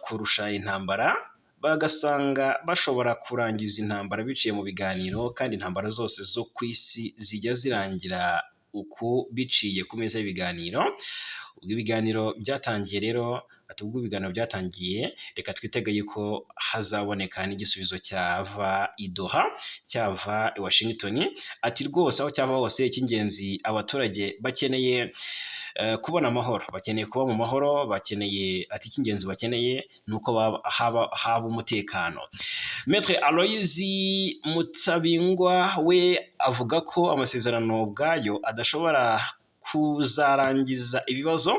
kurusha intambara, bagasanga bashobora kurangiza intambara biciye mu biganiro, kandi intambara zose zo ku isi zijya zirangira uku, biciye ku meza y'ibiganiro. Ubwo ibiganiro byatangiye rero, ati ubwo ibiganiro byatangiye, reka twitege yuko hazaboneka n'igisubizo cyava i Doha, cyava i Washington. Ati rwose aho cyava hose, icy'ingenzi abaturage bakeneye kubona amahoro, bakeneye kuba mu mahoro, bakeneye, ati icy'ingenzi bakeneye ni uko haba umutekano. Maître Aloyizi Mutabingwa we avuga ko amasezerano ubwayo adashobora kuzarangiza ibibazo,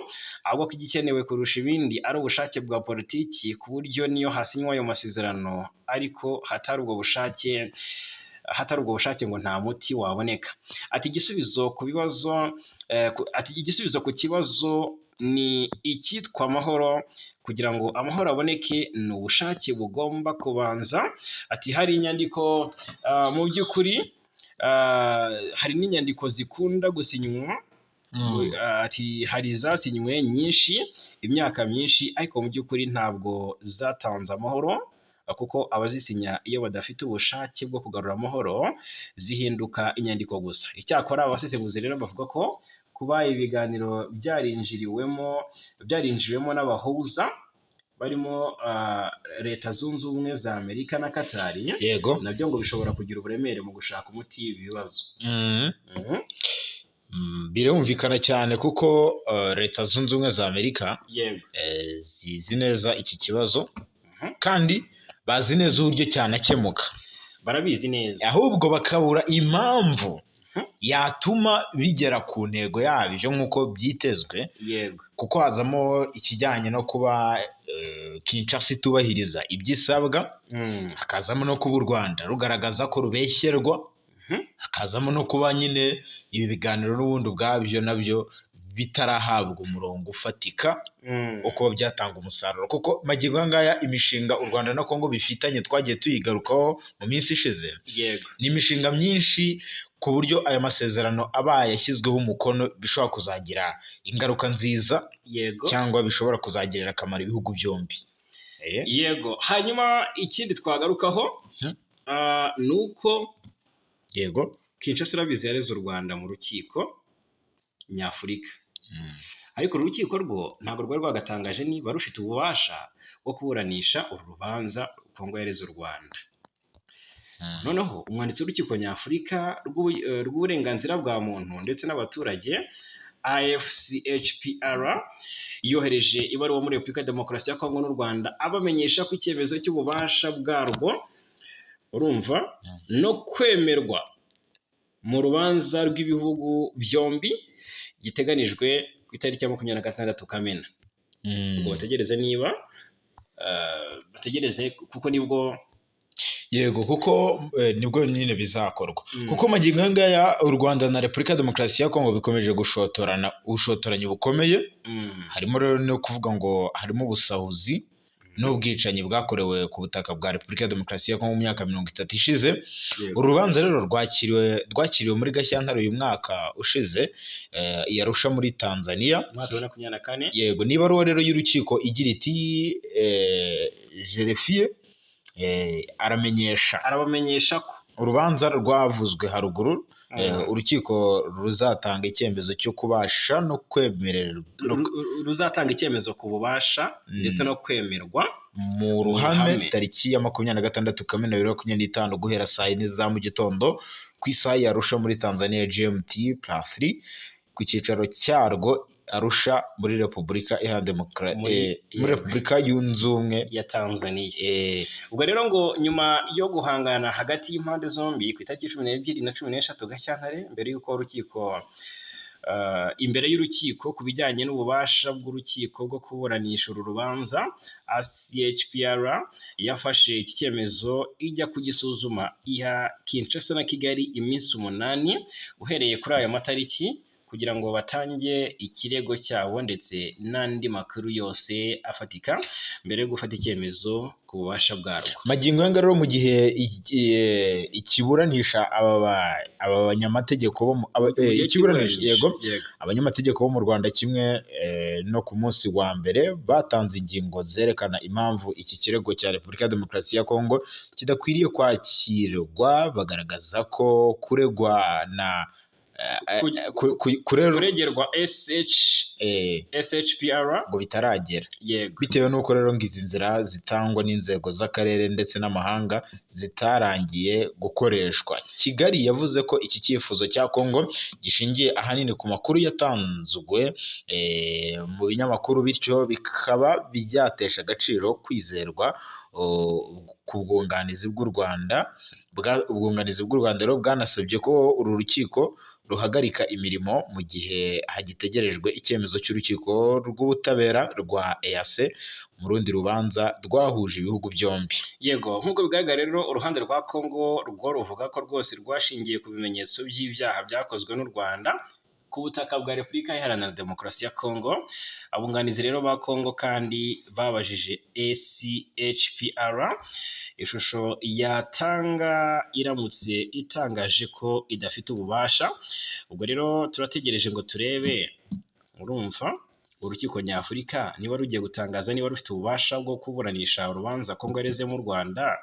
ahubwo ko igikenewe kurusha ibindi ari ubushake bwa politiki, ku buryo niyo hasinywa ayo masezerano ariko hatari ubwo bushake ngo nta muti waboneka. Ati igisubizo ku bibazo ati igisubizo ku kibazo ni icyitwa amahoro. Kugira ngo amahoro aboneke ni ubushake bugomba kubanza. Ati hari inyandiko, mu by'ukuri hari n'inyandiko zikunda gusinywa. Ati hari izasinywe nyinshi imyaka myinshi, ariko mu by'ukuri ntabwo zatanze amahoro, kuko abazisinya iyo badafite ubushake bwo kugarura amahoro zihinduka inyandiko gusa. Icyakora abasesenguzi rero bavuga ko kuba ibi biganiro byarinjiriwemo n'abahuza barimo Leta Zunze Ubumwe za Amerika na Katari, nabyo ngo bishobora kugira uburemere mu gushaka umuti w'ibi bibazo. Birumvikana cyane, kuko Leta Zunze Ubumwe za Amerika zizi neza iki kibazo, kandi bazi neza uburyo cyanakemuka. Barabizi neza. Ahubwo bakabura impamvu. Yatuma bigera ku ntego yabyo nk'uko byitezwe, kuko hazamo ikijyanye no kuba Kinshasa itubahiriza ibyo isabwa, hakazamo no kuba u Rwanda rugaragaza ko rubeshyerwa, hakazamo no kuba nyine ibi biganiro n'ubundi ubwabyo nabyo bitarahabwa umurongo ufatika wo kuba byatanga umusaruro, kuko magingo aya ngaya imishinga u Rwanda na Kongo bifitanye twagiye tuyigarukaho mu minsi ishize, ni imishinga myinshi ku buryo aya masezerano abaye ashyizweho umukono bishobora kuzagira ingaruka nziza, cyangwa bishobora kuzagirira akamaro ibihugu byombi. Yego, hanyuma ikindi twagarukaho ni uko Kinshasa urabizi yareze u Rwanda mu rukiko nyafurika, ariko uru rukiko rwo ntabwo rwari rwagatangaje niba rufite ububasha bwo kuburanisha uru rubanza Kongo yareze u Rwanda. Noneho umwanditsi w'urukiko nyafurika rw'uburenganzira bwa muntu ndetse n'abaturage AFCHPR yohereje ibaruwa muri Repubulika ya Demokarasi ya Kongo n'u Rwanda abamenyesha ko icyemezo cy'ububasha bwarwo, urumva, no kwemerwa mu rubanza rw'ibihugu byombi giteganijwe ku itariki ya 26 Kamena. Ubwo bategereze niba bategereze kuko nibwo. Yego, kuko nibwo nyine bizakorwa, kuko magingo aya ngaya u Rwanda na Repubulika ya Demokarasi ya Kongo bikomeje gushotorana ubushotoranyi bukomeye. Harimo rero no kuvuga ngo harimo ubusahuzi n'ubwicanyi bwakorewe ku butaka bwa Repubulika ya Demokarasi ya Kongo mu myaka 30 ishize. Uru rubanza rero rwakiriwe muri Gashyantare uyu mwaka ushize, i Arusha muri Tanzania. Umwaka wa 2024. Yego, ni ibaruwa rero y'urukiko igira iti greffier aramenyesha arabamenyesha ko urubanza rwavuzwe haruguru, urukiko ruzatanga icyemezo cyo kubasha no kwemererwa ruzatanga icyemezo ku bubasha ndetse no kwemerwa mu ruhame ruhame. Tariki ya 26 Kamena 2025 guhera saa 4 za mu gitondo ku isaha ya Arusha muri Tanzania, GMT plus 3, ku cyicaro cyarwo Arusha muri Repubulika Iharanira muri Repubulika Yunze Ubumwe ya Tanzania. Ubwo rero ngo nyuma yo guhangana hagati y'impande zombi ku itariki 12 na 13 Gashyantare, mbere y'uko urukiko imbere y'urukiko ku bijyanye n'ububasha bw'urukiko bwo kuburanisha uru rubanza, ACHPR yafashe iki cyemezo ijya kugisuzuma, iha Kinshasa na Kigali iminsi 8 uhereye kuri aya matariki kugira ngo batange ikirego cyabo ndetse n'andi makuru yose afatika mbere yo gufata icyemezo ku bubasha bwarwo. Magingo aya ngaya rero, mu gihe ikiburanisha aba banyamategeko bo Mu gihe ikiburanisha cy'iburanisha. Yego, abanyamategeko bo mu Rwanda kimwe no ku munsi wa mbere batanze ingingo zerekana impamvu iki kirego cya Repubulika ya Demokarasi ya Kongo kidakwiriye kwakirwa, bagaragaza ko kuregwa na Kuregerwa SH SHPR ngo bitaragera, bitewe n'uko rero ngo izi nzira zitangwa n'inzego z'akarere ndetse n'amahanga zitarangiye gukoreshwa. Kigali yavuze ko iki cyifuzo cya Kongo gishingiye ahanini ku makuru yatanzwe mu binyamakuru, bityo bikaba byatesha agaciro kwizerwa ku bwunganizi bw'u Rwanda. Ubwunganizi bw'u Rwanda rero bwanasabye ko uru rukiko ruhagarika imirimo mu gihe hagitegerejwe icyemezo cy'urukiko rw'ubutabera rwa EAC mu rundi rubanza rwahuje ibihugu byombi. Yego, nk'uko bigaragara rero, uruhande rwa Kongo rwo ruvuga ko rwose rwashingiye ku bimenyetso by'ibyaha byakozwe n'u Rwanda ku butaka bwa Repubulika Iharanira Demokarasi ya Kongo. Abunganizi rero ba Kongo kandi babajije ACHPR ishusho yatanga iramutse itangaje ko idafite ububasha. Ubwo rero turategereje ngo turebe, urumva, urukiko nyafurika niba rugiye gutangaza niba rufite ububasha bwo kuburanisha urubanza Kongo yareze mu Rwanda,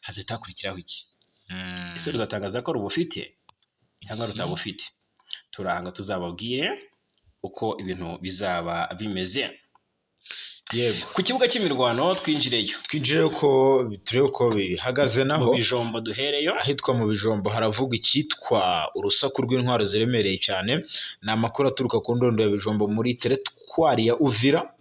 hazahita hakurikiraho iki? Ese ruzatangaza ko rubufite cyangwa rutabufite? Turanga tuzababwire uko ibintu bizaba bimeze. Ku kibuga cy'imirwano twinjireyo. Twinjire ko turebe uko bihagaze Mu naho. Bijombo duhereyo. Ahitwa mu Bijombo haravuga icyitwa urusaku rw'intwaro ziremereye cyane. Ni amakuru aturuka ku ndondo ya Bijombo muri teritwari teritwari ya Uvira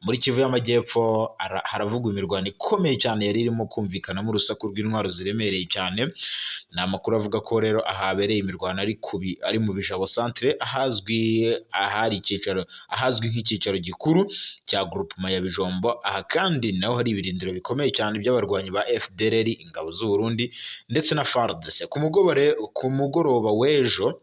muri Kivu y'Amajyepfo. Haravugwa imirwano ikomeye cyane yari irimo kumvikanamo urusaku rw'intwaro ziremereye cyane. Ni amakuru avuga ko rero ahabereye imirwano ari mu Bijabo centre, ahazwi ahari icyicaro, ahazwi nk'icyicaro gikuru cya groupement ya Bijombo. Aha kandi naho hari ibirindiro bikomeye cyane by'abarwanyi ba FDLR, ingabo z'u Burundi ndetse na FARDC. Ku mugoroba w'ejo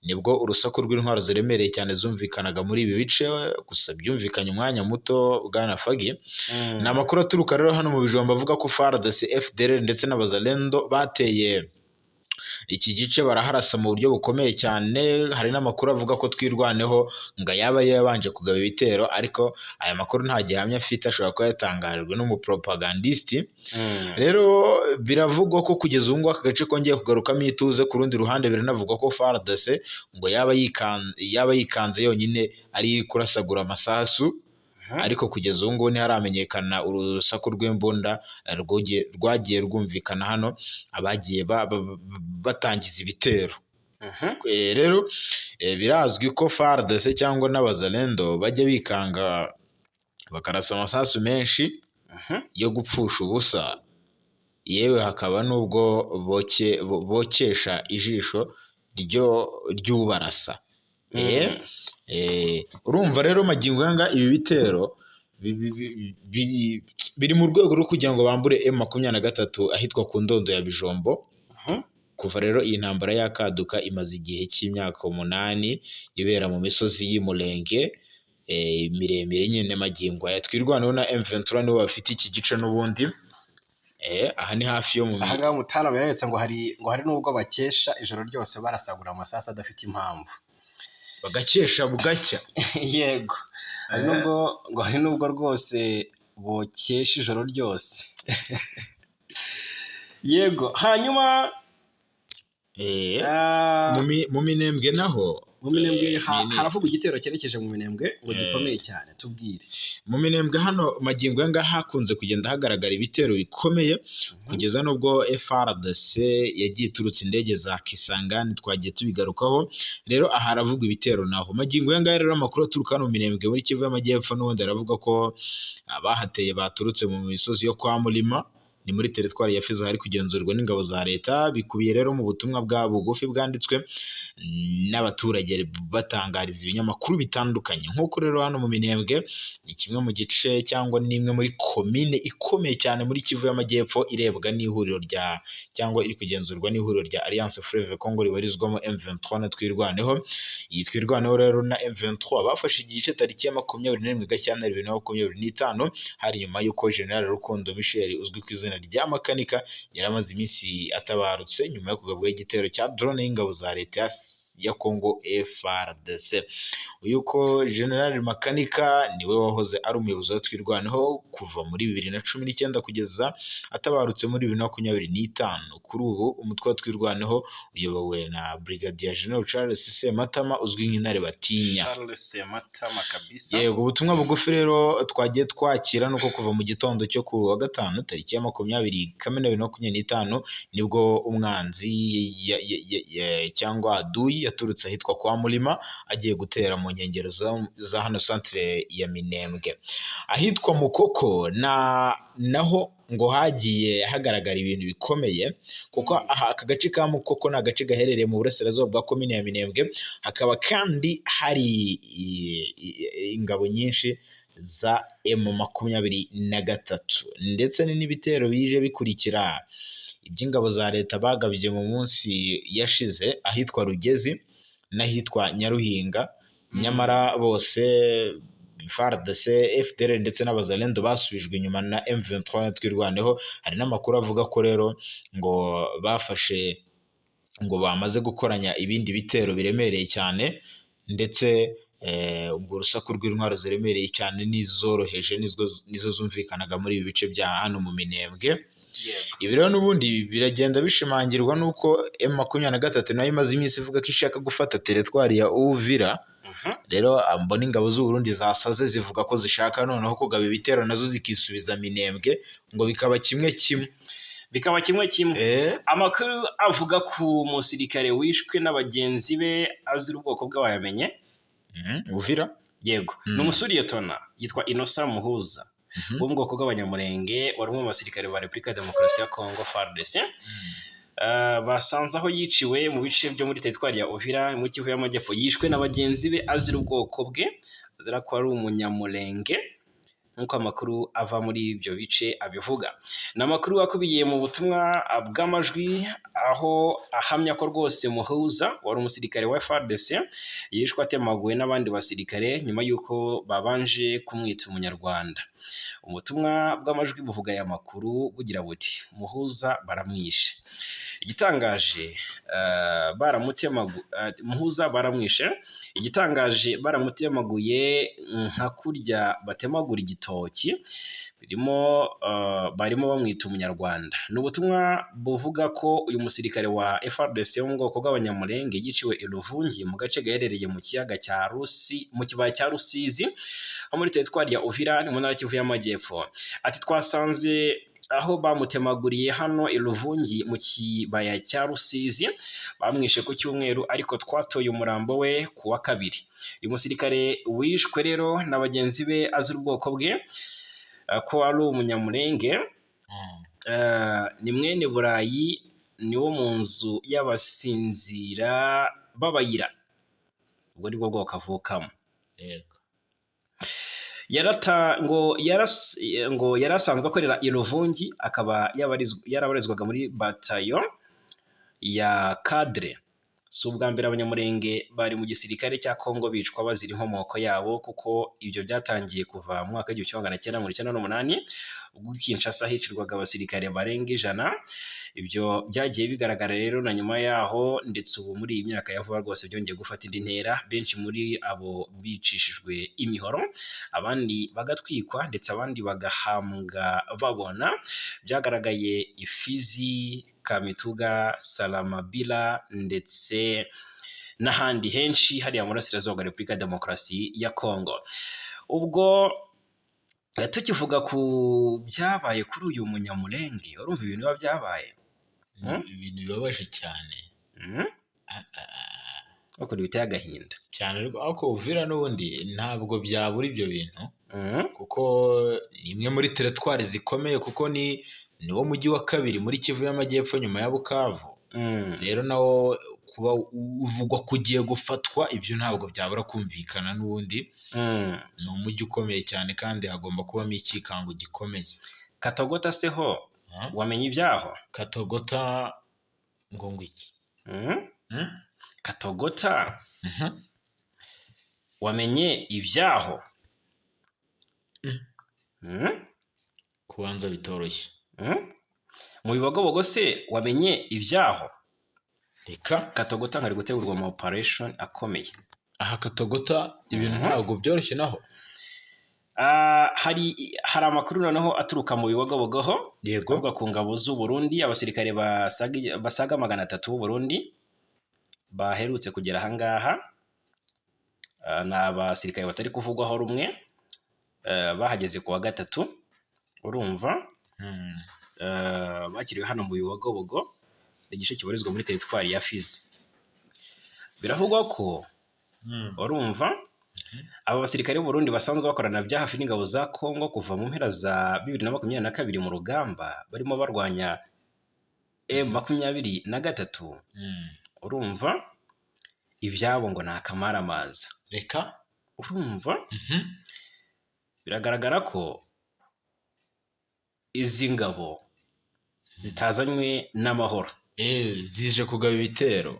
nibwo urusaku rw'intwaro ziremereye cyane zumvikanaga muri ibi bice, gusa byumvikanye umwanya muto, bwana Fagi. Ni amakuru aturuka rero hano mu Bijombo avuga ko FARDC, FDLR ndetse n'Abazalendo bateye iki gice, baraharasa mu buryo bukomeye cyane. Hari n'amakuru avuga ko Twirwaneho ngo yaba yabanje kugaba ibitero, ariko aya makuru nta gihamya afite, ashobora kuba yatangajwe n'umupropagandisiti. Rero biravugwa ko kugeza ubu ngubu aka gace kongeye kugarukamo ituze. Ku rundi ruhande, biranavugwa ko FARDC ngo yaba yikanze yonyine ari kurasagura amasasu, ariko kugeza ubu ngubu ntiharamenyekana urusaku rw'imbunda rwagiye rwumvikana hano abagiye batangiza ibitero. Rero birazwi ko FARDC cyangwa n'Abazalendo bajya bikanga bakarasa amasasu menshi yo gupfusha ubusa, yewe hakaba n'ubwo bokesha ijisho ry'ubarasa. Urumva rero magingo aya ibi bitero biri mu rwego rwo kugira ngo bambure M23 ahitwa ku Ndondo ya Bijombo. Kuva rero iyi ntambara yakaduka, imaze igihe cy'imyaka 8 ibera mu misozi y'Imulenge miremire nyine, magingo aya Twirwaneho na M23 nibo bafite iki gice n'ubundi. Aha ni hafi yo mu Aha ngaha umutaramu yaretse ngo hari n'ubwo bakesha ijoro ryose barasagura amasasu adafite impamvu. Bagakesha bugacya. Yego, hari n'ubwo ngo hari n'ubwo rwose bokesha ijoro ryose. Yego, hanyuma Mu Minembwe naho Mu Minembwe haravugwa igitero cyerekeje mu Minembwe ngo gikomeye cyane, tubwire. Mu Minembwe hano magingo aya ngaha hakunze kugenda hagaragara ibitero bikomeye, kugeza n'ubwo FARDC yagiye iturutse indege za Kisangani, twagiye tubigarukaho. Rero aha haravugwa ibitero naho magingo aya ngaya. Rero amakuru aturuka hano mu Minembwe muri Kivu y'Amajyepfo n'ubundi aravuga ko abahateye baturutse mu misozi yo kwa Mulima, ni muri teritwari ya Fizi hari kugenzurwa n'ingabo za leta. Bikubiye rero mu butumwa bwa bugufi bwanditswe n'abaturage batangariza ibinyamakuru bitandukanye. Nk'uko rero hano mu Minembwe ni kimwe mu gice cyangwa n'imwe muri komine ikomeye cyane muri Kivu y'Amajyepfo, irebwa n'ihuriro rya cyangwa iri kugenzurwa n'ihuriro rya Alliance Fleuve Congo ribarizwamo M23 na Twirwaneho. Iyi Twirwaneho rero na M23 bafashe igice tariki ya 21 Gashyantare 2025, hari nyuma y'uko General Rukundo Michel uzwi ku izina rya Makanika yari amaze iminsi atabarutse nyuma yo kugabwaho igitero cya drone y'ingabo za leta ya Congo FARDC. Uyu ko General Makanika niwe wahoze ari umuyobozi wa Twirwaneho kuva muri 2019 kugeza atabarutse muri 2025. Kuri ubu umutwe wa Twirwaneho uyobowe na Brigadier General Charles Sematama uzwi nk'Intare Batinya. Charles Sematama kabisa. Yego, ubutumwa bugufi rero twagiye twakira nuko kuva mu gitondo cyo ku wa gatanu tariki ya 20 Kamena 2025 nibwo umwanzi cyangwa aduyi yaturutse ahitwa kwa Mulima agiye gutera mu nkengero za hano centre ya Minembwe, ahitwa Mukoko na naho ngo hagiye hagaragara ibintu bikomeye, kuko aha aka gace ka Mukoko ni agace gaherereye mu burasirazuba bwa komine ya Minembwe, hakaba kandi hari ingabo nyinshi za M23, ndetse n'ibitero bije bikurikira iby'ingabo za leta bagabye mu munsi yashize ahitwa Rugezi n'ahitwa Nyaruhinga. Nyamara bose FARDC, FDLR ndetse n'Abazalendo basubijwe inyuma na M23 na Twirwaneho. Hari n'amakuru avuga ko rero ngo bafashe, ngo bamaze gukoranya ibindi bitero biremereye cyane, ndetse ubwo urusaku rw'intwaro ziremereye cyane n'izoroheje nizo zumvikanaga muri ibi bice bya hano mu Minembwe. Ibi rero n'ubundi biragenda bishimangirwa n'uko M23 nayo imaze iminsi ivuga ko ishaka gufata teritwari ya Uvira. Rero mbona ingabo z'u Burundi zasaze, zivuga ko zishaka noneho kugaba ibitero nazo zikisubiza Minembwe, ngo bikaba kimwe kimwe. Bikaba kimwe kimwe. Amakuru avuga ku musirikare wishwe n'abagenzi be azira ubwoko bwe, wayamenye? Uvira. Yego, ni umusuriyetona yitwa Innocent Muhuza, wo mu bwoko bw'Abanyamurenge, wari umwe mu basirikare ba Repubulika ya Demokarasi ya Congo, FARDC. Basanze aho yiciwe mu bice byo muri teritwari ya Uvira mu Kivu y'Amajyepfo. Yishwe na bagenzi be azira ubwoko bwe, azira ko ari Umunyamurenge, nk'uko amakuru ava muri ibyo bice abivuga. Ni amakuru akubiye mu butumwa bw'amajwi, aho ahamya ko rwose Muhuza wari umusirikare wa FARDC yishwe atemaguwe n'abandi basirikare nyuma y'uko babanje kumwita Umunyarwanda. Ubutumwa bw'amajwi buvuga aya makuru bugira buti: "Muhuza baramwishe. Igitangaje Muhuza baramwishe. Igitangaje baramutemaguye nka kurya batemagura igitoki, birimo barimo bamwita Umunyarwanda." Ni ubutumwa buvuga ko uyu musirikare wa FARDC wo mu bwoko bw'Abanyamulenge yiciwe i Luvungi, mu gace gaherereye mu kiyaga cya Rusi, mu kibaya cya Rusizi, ho muri teritwari ya Uvira, ni mu ntara ya Kivu y'Amajyepfo. Ati: "Twasanze aho bamutemaguriye hano i Luvungi mu kibaya cya Rusizi. Bamwishe ku cyumweru, ariko twatoye umurambo we ku wa kabiri." Uyu musirikare wishwe rero na bagenzi be azira ubwoko bwe, ko ari Umunyamurenge, ni mwene Burayi, ni wo mu nzu y'abasinzira b'Abayira, ubwo ni bwo bwoko avukamo. Yarata ngo yaras ngo yari asanzwe akorera i Luvungi, akaba yarabarizwaga muri batayo ya cadre. Si ubwa mbere Abanyamurenge bari mu gisirikare cya Congo bicwa bazira inkomoko yabo, kuko ibyo byatangiye kuva mu mwaka w'1998, ubwo i Kinshasa hicirwaga abasirikare barenga 100. Ibyo byagiye bigaragara rero na nyuma yaho, ndetse ubu muri iyi myaka ya vuba rwose byongeye gufata indi ntera. Benshi muri abo bicishijwe imihoro, abandi bagatwikwa, ndetse abandi bagahambwa babona. Byagaragaye i Fizi, Kamituga, Salamabila ndetse n'ahandi henshi hariya mu burasirazuba bwa Repubulika ya Demokarasi ya Congo. Ubwo tukivuga ku byabaye kuri uyu Munyamulenge, urumva ibintu biba byabaye. Ibintu bibabaje cyane. Ah, ah, ah. Ariko biteye agahinda. Cyane, ariko Uvira n'ubundi ntabwo byabura ibyo bintu, kuko ni imwe muri teritwari zikomeye, kuko ni niwo mujyi wa kabiri muri Kivu y'Amajyepfo nyuma ya Bukavu. Rero nawo kuba uvugwa ko ugiye gufatwa, ibyo ntabwo byabura kumvikana n'ubundi. Ni umujyi ukomeye cyane kandi hagomba kubamo icyikango gikomeye. Katogota se ho? Ah? Wamenye ibyaho? Katogota ngo iki? Hmm? Katogota, wamenye ibyaho? Kubanza bitoroshye. Mu Bibogobogo se wamenye ibyaho? Reka. Katogota ngo ari gutegurwa mu operation akomeye. Aha Katogota ibintu ntabwo byoroshye naho. Ah, hari amakuru noneho aturuka mu Bibogobogo ho, avuga ku ngabo z'u Burundi, abasirikare basaga 300 b'u Burundi baherutse kugera ahangaha. Ah, ni abasirikare batari kuvugwaho rumwe, bahageze ku wa gatatu, urumva? Bakiriwe hano mu Bibogobogo, igice kibarizwa muri teritwari ya Fizi. Biravugwa ko, urumva, aba basirikare b'u Burundi basanzwe bakorana bya hafi n'ingabo za Congo kuva mu mpera za 2022 mu rugamba barimo barwanya M23, urumva, ibyabo ngo ni akamaramaza. Reka. Urumva, biragaragara ko izi ngabo zitazanywe n'amahoro. Zije kugaba ibitero.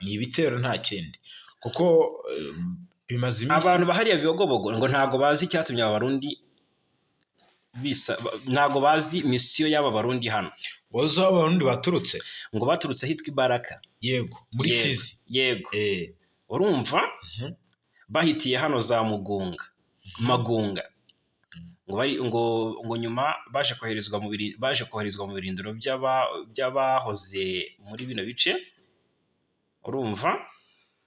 Ni ibitero nta kindi, kuko bimaze iminsi. Abantu bahariya Bibogobogo ngo ntabwo bazi icyatumye aba Barundi bisa, ntabwo bazi misiyo y'aba Barundi hano. Wazi aho Abarundi baturutse? Ngo baturutse ahitwa Ibaraka. Yego, muri Fizi. Yego. Urumva, bahitiye hano za Mugunga, Magunga, ngo bari ngo nyuma baje koherezwa mu birindiro by'abahoze muri bino bice, urumva,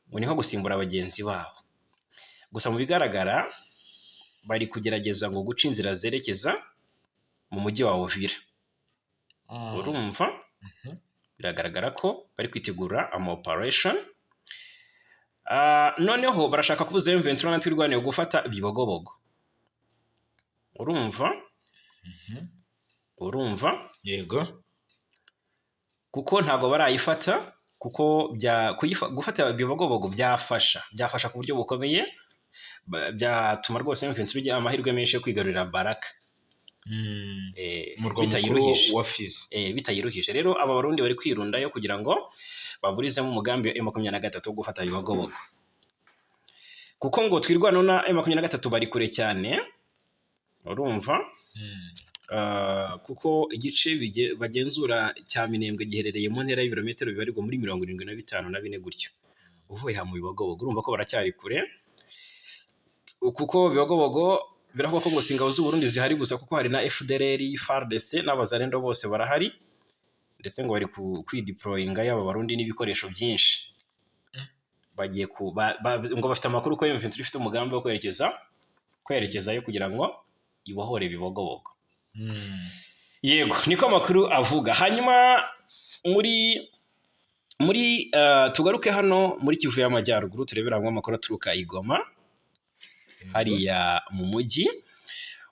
ngo ni nko gusimbura bagenzi babo. Gusa mu bigaragara bari kugerageza ngo guca inzira zerekeza mu mujyi wa Uvira. Urumva, biragaragara ko bari kwitegura ama operation. Noneho barashaka kubuza M23 na Twirwaneho gufata Bibogobogo. Urumva? Urumva? Yego. Kuko ntabwo barayifata, kuko gufata Bibogobogo byafasha ku buryo bukomeye, byatuma rwose M23 igira amahirwe menshi yo kwigarurira Baraka. Umurwa mukuru Bitayiruhije. wa Fizi. Bitayiruhije. Rero aba Barundi bari kwirundayo kugira ngo baburizemo umugambi wa M23 wo gufata Bibogobogo, kuko ngo Twirwaneho na M23 bari kure cyane. Urumva? Kuko igice bagenzura cya Minembwe giherereye mu ntera y'ibirometero bibarirwa muri 75 na 4 gutyo uvuye aha mu Bibogobogo. Urumva ko baracyari kure, kuko Bibogobogo biravugwa ko ngo si ingabo z'u Burundi zihari gusa, kuko hari na FDLR, FARDC n'Abazalendo bose barahari, ndetse ngo bari kwideployinga yaba Barundi n'ibikoresho byinshi. Bagiye ku ba, ba, ngo bafite amakuru ko M23 ifite umugambi wo kwerekezayo kugira ngo ibohore Bibogobogo. Yego, niko amakuru avuga. Hanyuma muri tugaruke hano muri Kivu y'Amajyaruguru, turebera hamwe amakuru aturuka i Goma, hariya mu mujyi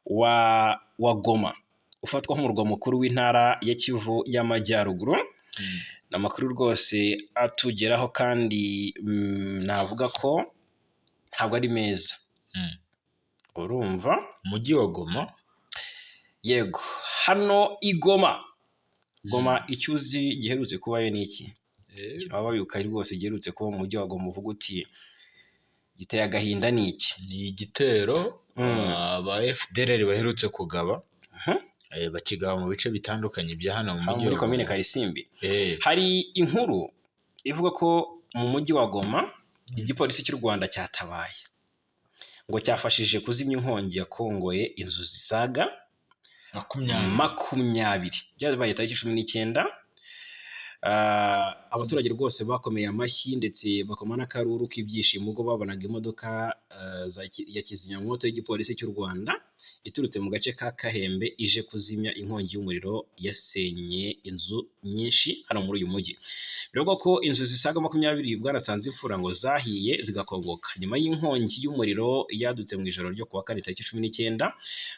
wa Goma ufatwa nk'umurwa mukuru w'intara ya Kivu y'Amajyaruguru. Ni amakuru rwose atugeraho kandi navuga ko ntabwo ari meza. Urumva? Umujyi wa Goma? Yego, hano i Goma. Goma, icyo uzi giherutse kubayo ni iki? Baba babibuka rwose giherutse kuba mu mujyi wa Goma, uvuga uti giteye agahinda, ni iki? Ni igitero aba FDLR baherutse kugaba, bakigaba mu bice bitandukanye bya hano mu Hano mujyi muri wa komine Goma. Karisimbi. Hari inkuru ivuga ko mu mujyi wa Goma igipolisi cy'u Rwanda cyatabaye, ngo cyafashije kuzimya inkongi yakongoye inzu zisaga 20. 20. Byabaye tariki 19. Abaturage rwose bakomeye amashyi ndetse bakoma n'akaruru k'ibyishimo ubwo babonaga imodoka ya kizimyamwoto y'igipolisi cy'u Rwanda iturutse mu gace ka Kahembe ije kuzimya inkongi y'umuriro yasenye inzu nyinshi hano muri uyu mujyi. Bivugwa ko inzu zisaga 20, Bwana Nsanzimfura, ngo zahiye zigakongoka nyuma y'inkongi y'umuriro yadutse mu ijoro ryo kuwa kane tariki 19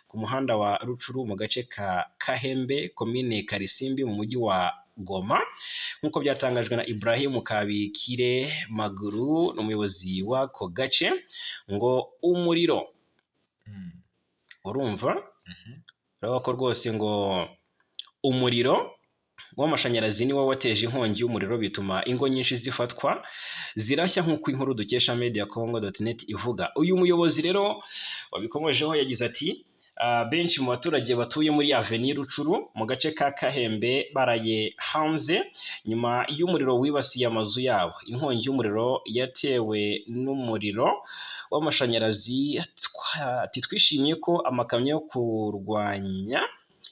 ku muhanda wa Rucuru mu gace ka Kahembe, komine Karisimbi, mu mujyi wa Goma, nk'uko byatangajwe na Ibrahim Kabikire Maguru, ni umuyobozi w'ako gace. Ngo umuriro, urumva, urabona ko rwose ngo umuriro w'amashanyarazi niwo wateje inkongi y'umuriro, bituma ingo nyinshi zifatwa zirashya, nk'uko inkuru dukesha mediacongo.net ivuga. Uyu muyobozi rero wabikomojeho yagize ati: "Benshi mu baturage batuye muri Avenue Rucuru mu gace ka Kahembe baraye hanze nyuma y'umuriro wibasiye amazu yabo. Inkongi y'umuriro yatewe n'umuriro w'amashanyarazi. Ati twishimiye ko amakamyo yo kurwanya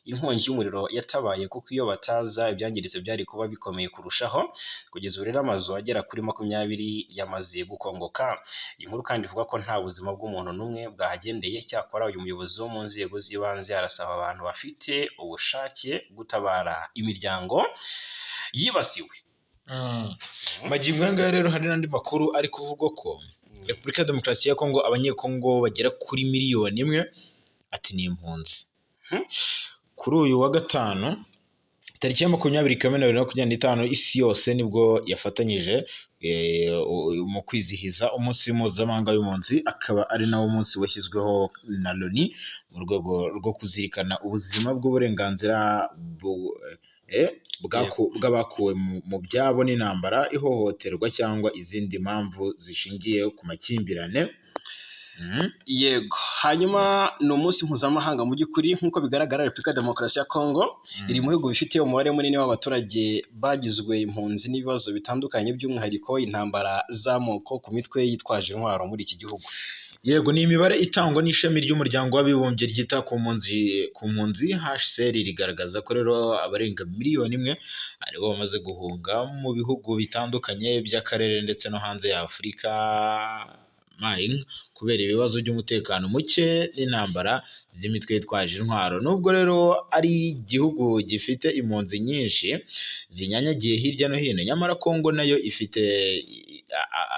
inkongi y'umuriro yatabaye, kuko iyo bataza ibyangiritse byari kuba bikomeye kurushaho. Kugeza ubu rero amazu agera kuri 20 yamaze gukongoka." Iyi nkuru kandi ivuga ko nta buzima bw'umuntu n'umwe bwahagendeye. Cyakora uyu muyobozi wo mu nzego z'ibanze arasaba abantu bafite ubushake gutabara imiryango yibasiwe. Magingo aya ngaya rero hari n'andi makuru ari kuvugwa ko Repubulika ya Demokarasi ya Kongo, Abanyekongo bagera kuri 1 miliyoni ati ni impunzi. Kuri uyu wa gatanu tariki ya 20 Kamena 2025, isi yose nibwo yafatanyije mu kwizihiza umunsi mpuzamahanga w'impunzi, akaba ari nawo munsi washyizweho na Loni mu rwego rwo kuzirikana ubuzima bw'uburenganzira bw'abakuwe mu byabo n'intambara, ihohoterwa cyangwa izindi mpamvu zishingiye ku makimbirane. Yego, hanyuma ni umunsi mpuzamahanga. Mu by'ukuri, nk'uko bigaragara, Repubulika ya Demokarasi ya Kongo iri mu bihugu bifite umubare munini w'abaturage bagizwe impunzi n'ibibazo bitandukanye, by'umwihariko intambara z'amoko ku mitwe yitwaje intwaro muri iki gihugu. Yego, ni imibare itangwa n'ishami ry'umuryango w'abibumbye ryita ku mpunzi HCR, rigaragaza ko rero abarenga 1 miliyoni aribo bamaze guhunga mu bihugu bitandukanye by'akarere ndetse no hanze ya Afurika kubera ibibazo by'umutekano muke n'intambara z'imitwe yitwaje intwaro. Nubwo rero ari igihugu gifite impunzi nyinshi zinyanyagiye hirya no hino, nyamara Kongo nayo ifite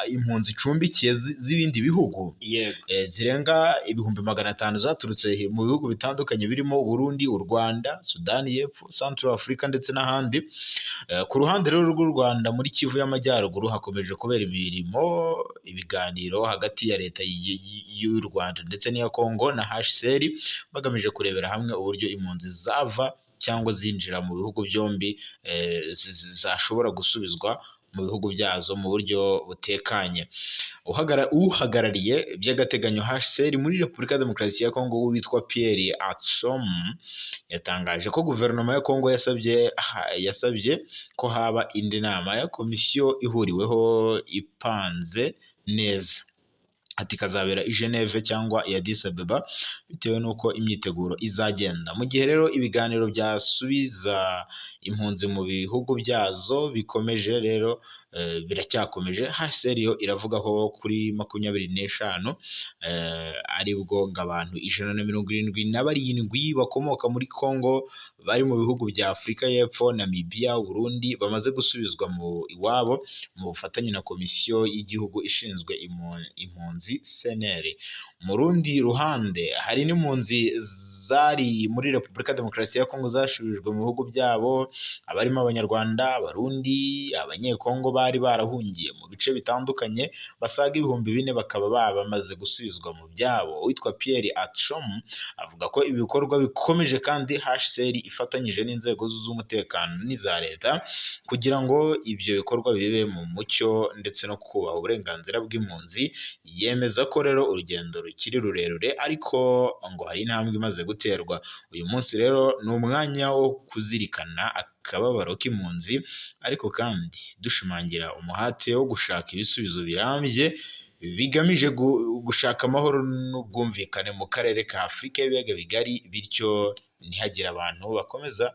impunzi icumbikiye z'ibindi bihugu Yego. Zirenga 500,000 zaturutse mu bihugu bitandukanye birimo Burundi, u Rwanda, Sudani y'Epfo, Central Africa ndetse n'ahandi. Ku ruhande rero rw'u Rwanda muri Kivu y'Amajyaruguru hakomeje kubera imirimo, ibiganiro hagati ya leta y'u Rwanda ndetse n'iya Congo na HCR, bagamije kurebera hamwe uburyo impunzi zava cyangwa zinjira mu bihugu byombi zashobora gusubizwa mu bihugu byazo mu buryo butekanye. Uhagarariye by'agateganyo HCR muri Repubulika ya Demokarasi ya Congo witwa Pierre Atsom yatangaje ko guverinoma ya Congo yasabye ko haba indi nama ya komisiyo ihuriweho ipanze neza. Ati ikazabera i Geneve cyangwa i Addis Abeba bitewe n'uko imyiteguro izagenda. Mu gihe rero ibiganiro byasubiza impunzi mu bihugu byazo bikomeje rero, biracyakomeje, HCR yo iravuga ko kuri 25 aribwo ngo abantu 177 bakomoka muri Congo bari mu bihugu bya Afurika y'Epfo, Namibia, Burundi bamaze gusubizwa mu iwabo mu bufatanye na komisiyo y'igihugu ishinzwe impunzi CNR. Mu rundi ruhande hari n'impunzi zari muri Repubulika ya Demokarasi ya Kongo zashubijwe mu bihugu byabo, abarimo Abanyarwanda, Abarundi, Abanyekongo bari barahungiye mu bice bitandukanye basaga 4000 bakaba bamaze gusubizwa mu byabo. Uwitwa Pierre Atchom avuga ko ibi bikorwa bikomeje kandi HCR ifatanyije n'inzego z'umutekano n'iza leta kugira ngo ibyo bikorwa bibe mu mucyo ndetse no kubaha uburenganzira bw'impunzi. Yemeza ko rero urugendo rukiri rurerure ariko ngo hari intambwe imaze guterwa. Uyu munsi rero ni umwanya wo kuzirikana akababaro k'impunzi, ariko kandi dushimangira umuhate wo gushaka ibisubizo birambye bigamije gushaka amahoro n'ubwumvikane mu karere ka Afurika y'ibiyaga bigari, bityo ntihagire abantu bakomeza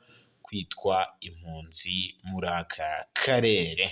kwitwa impunzi muri aka karere.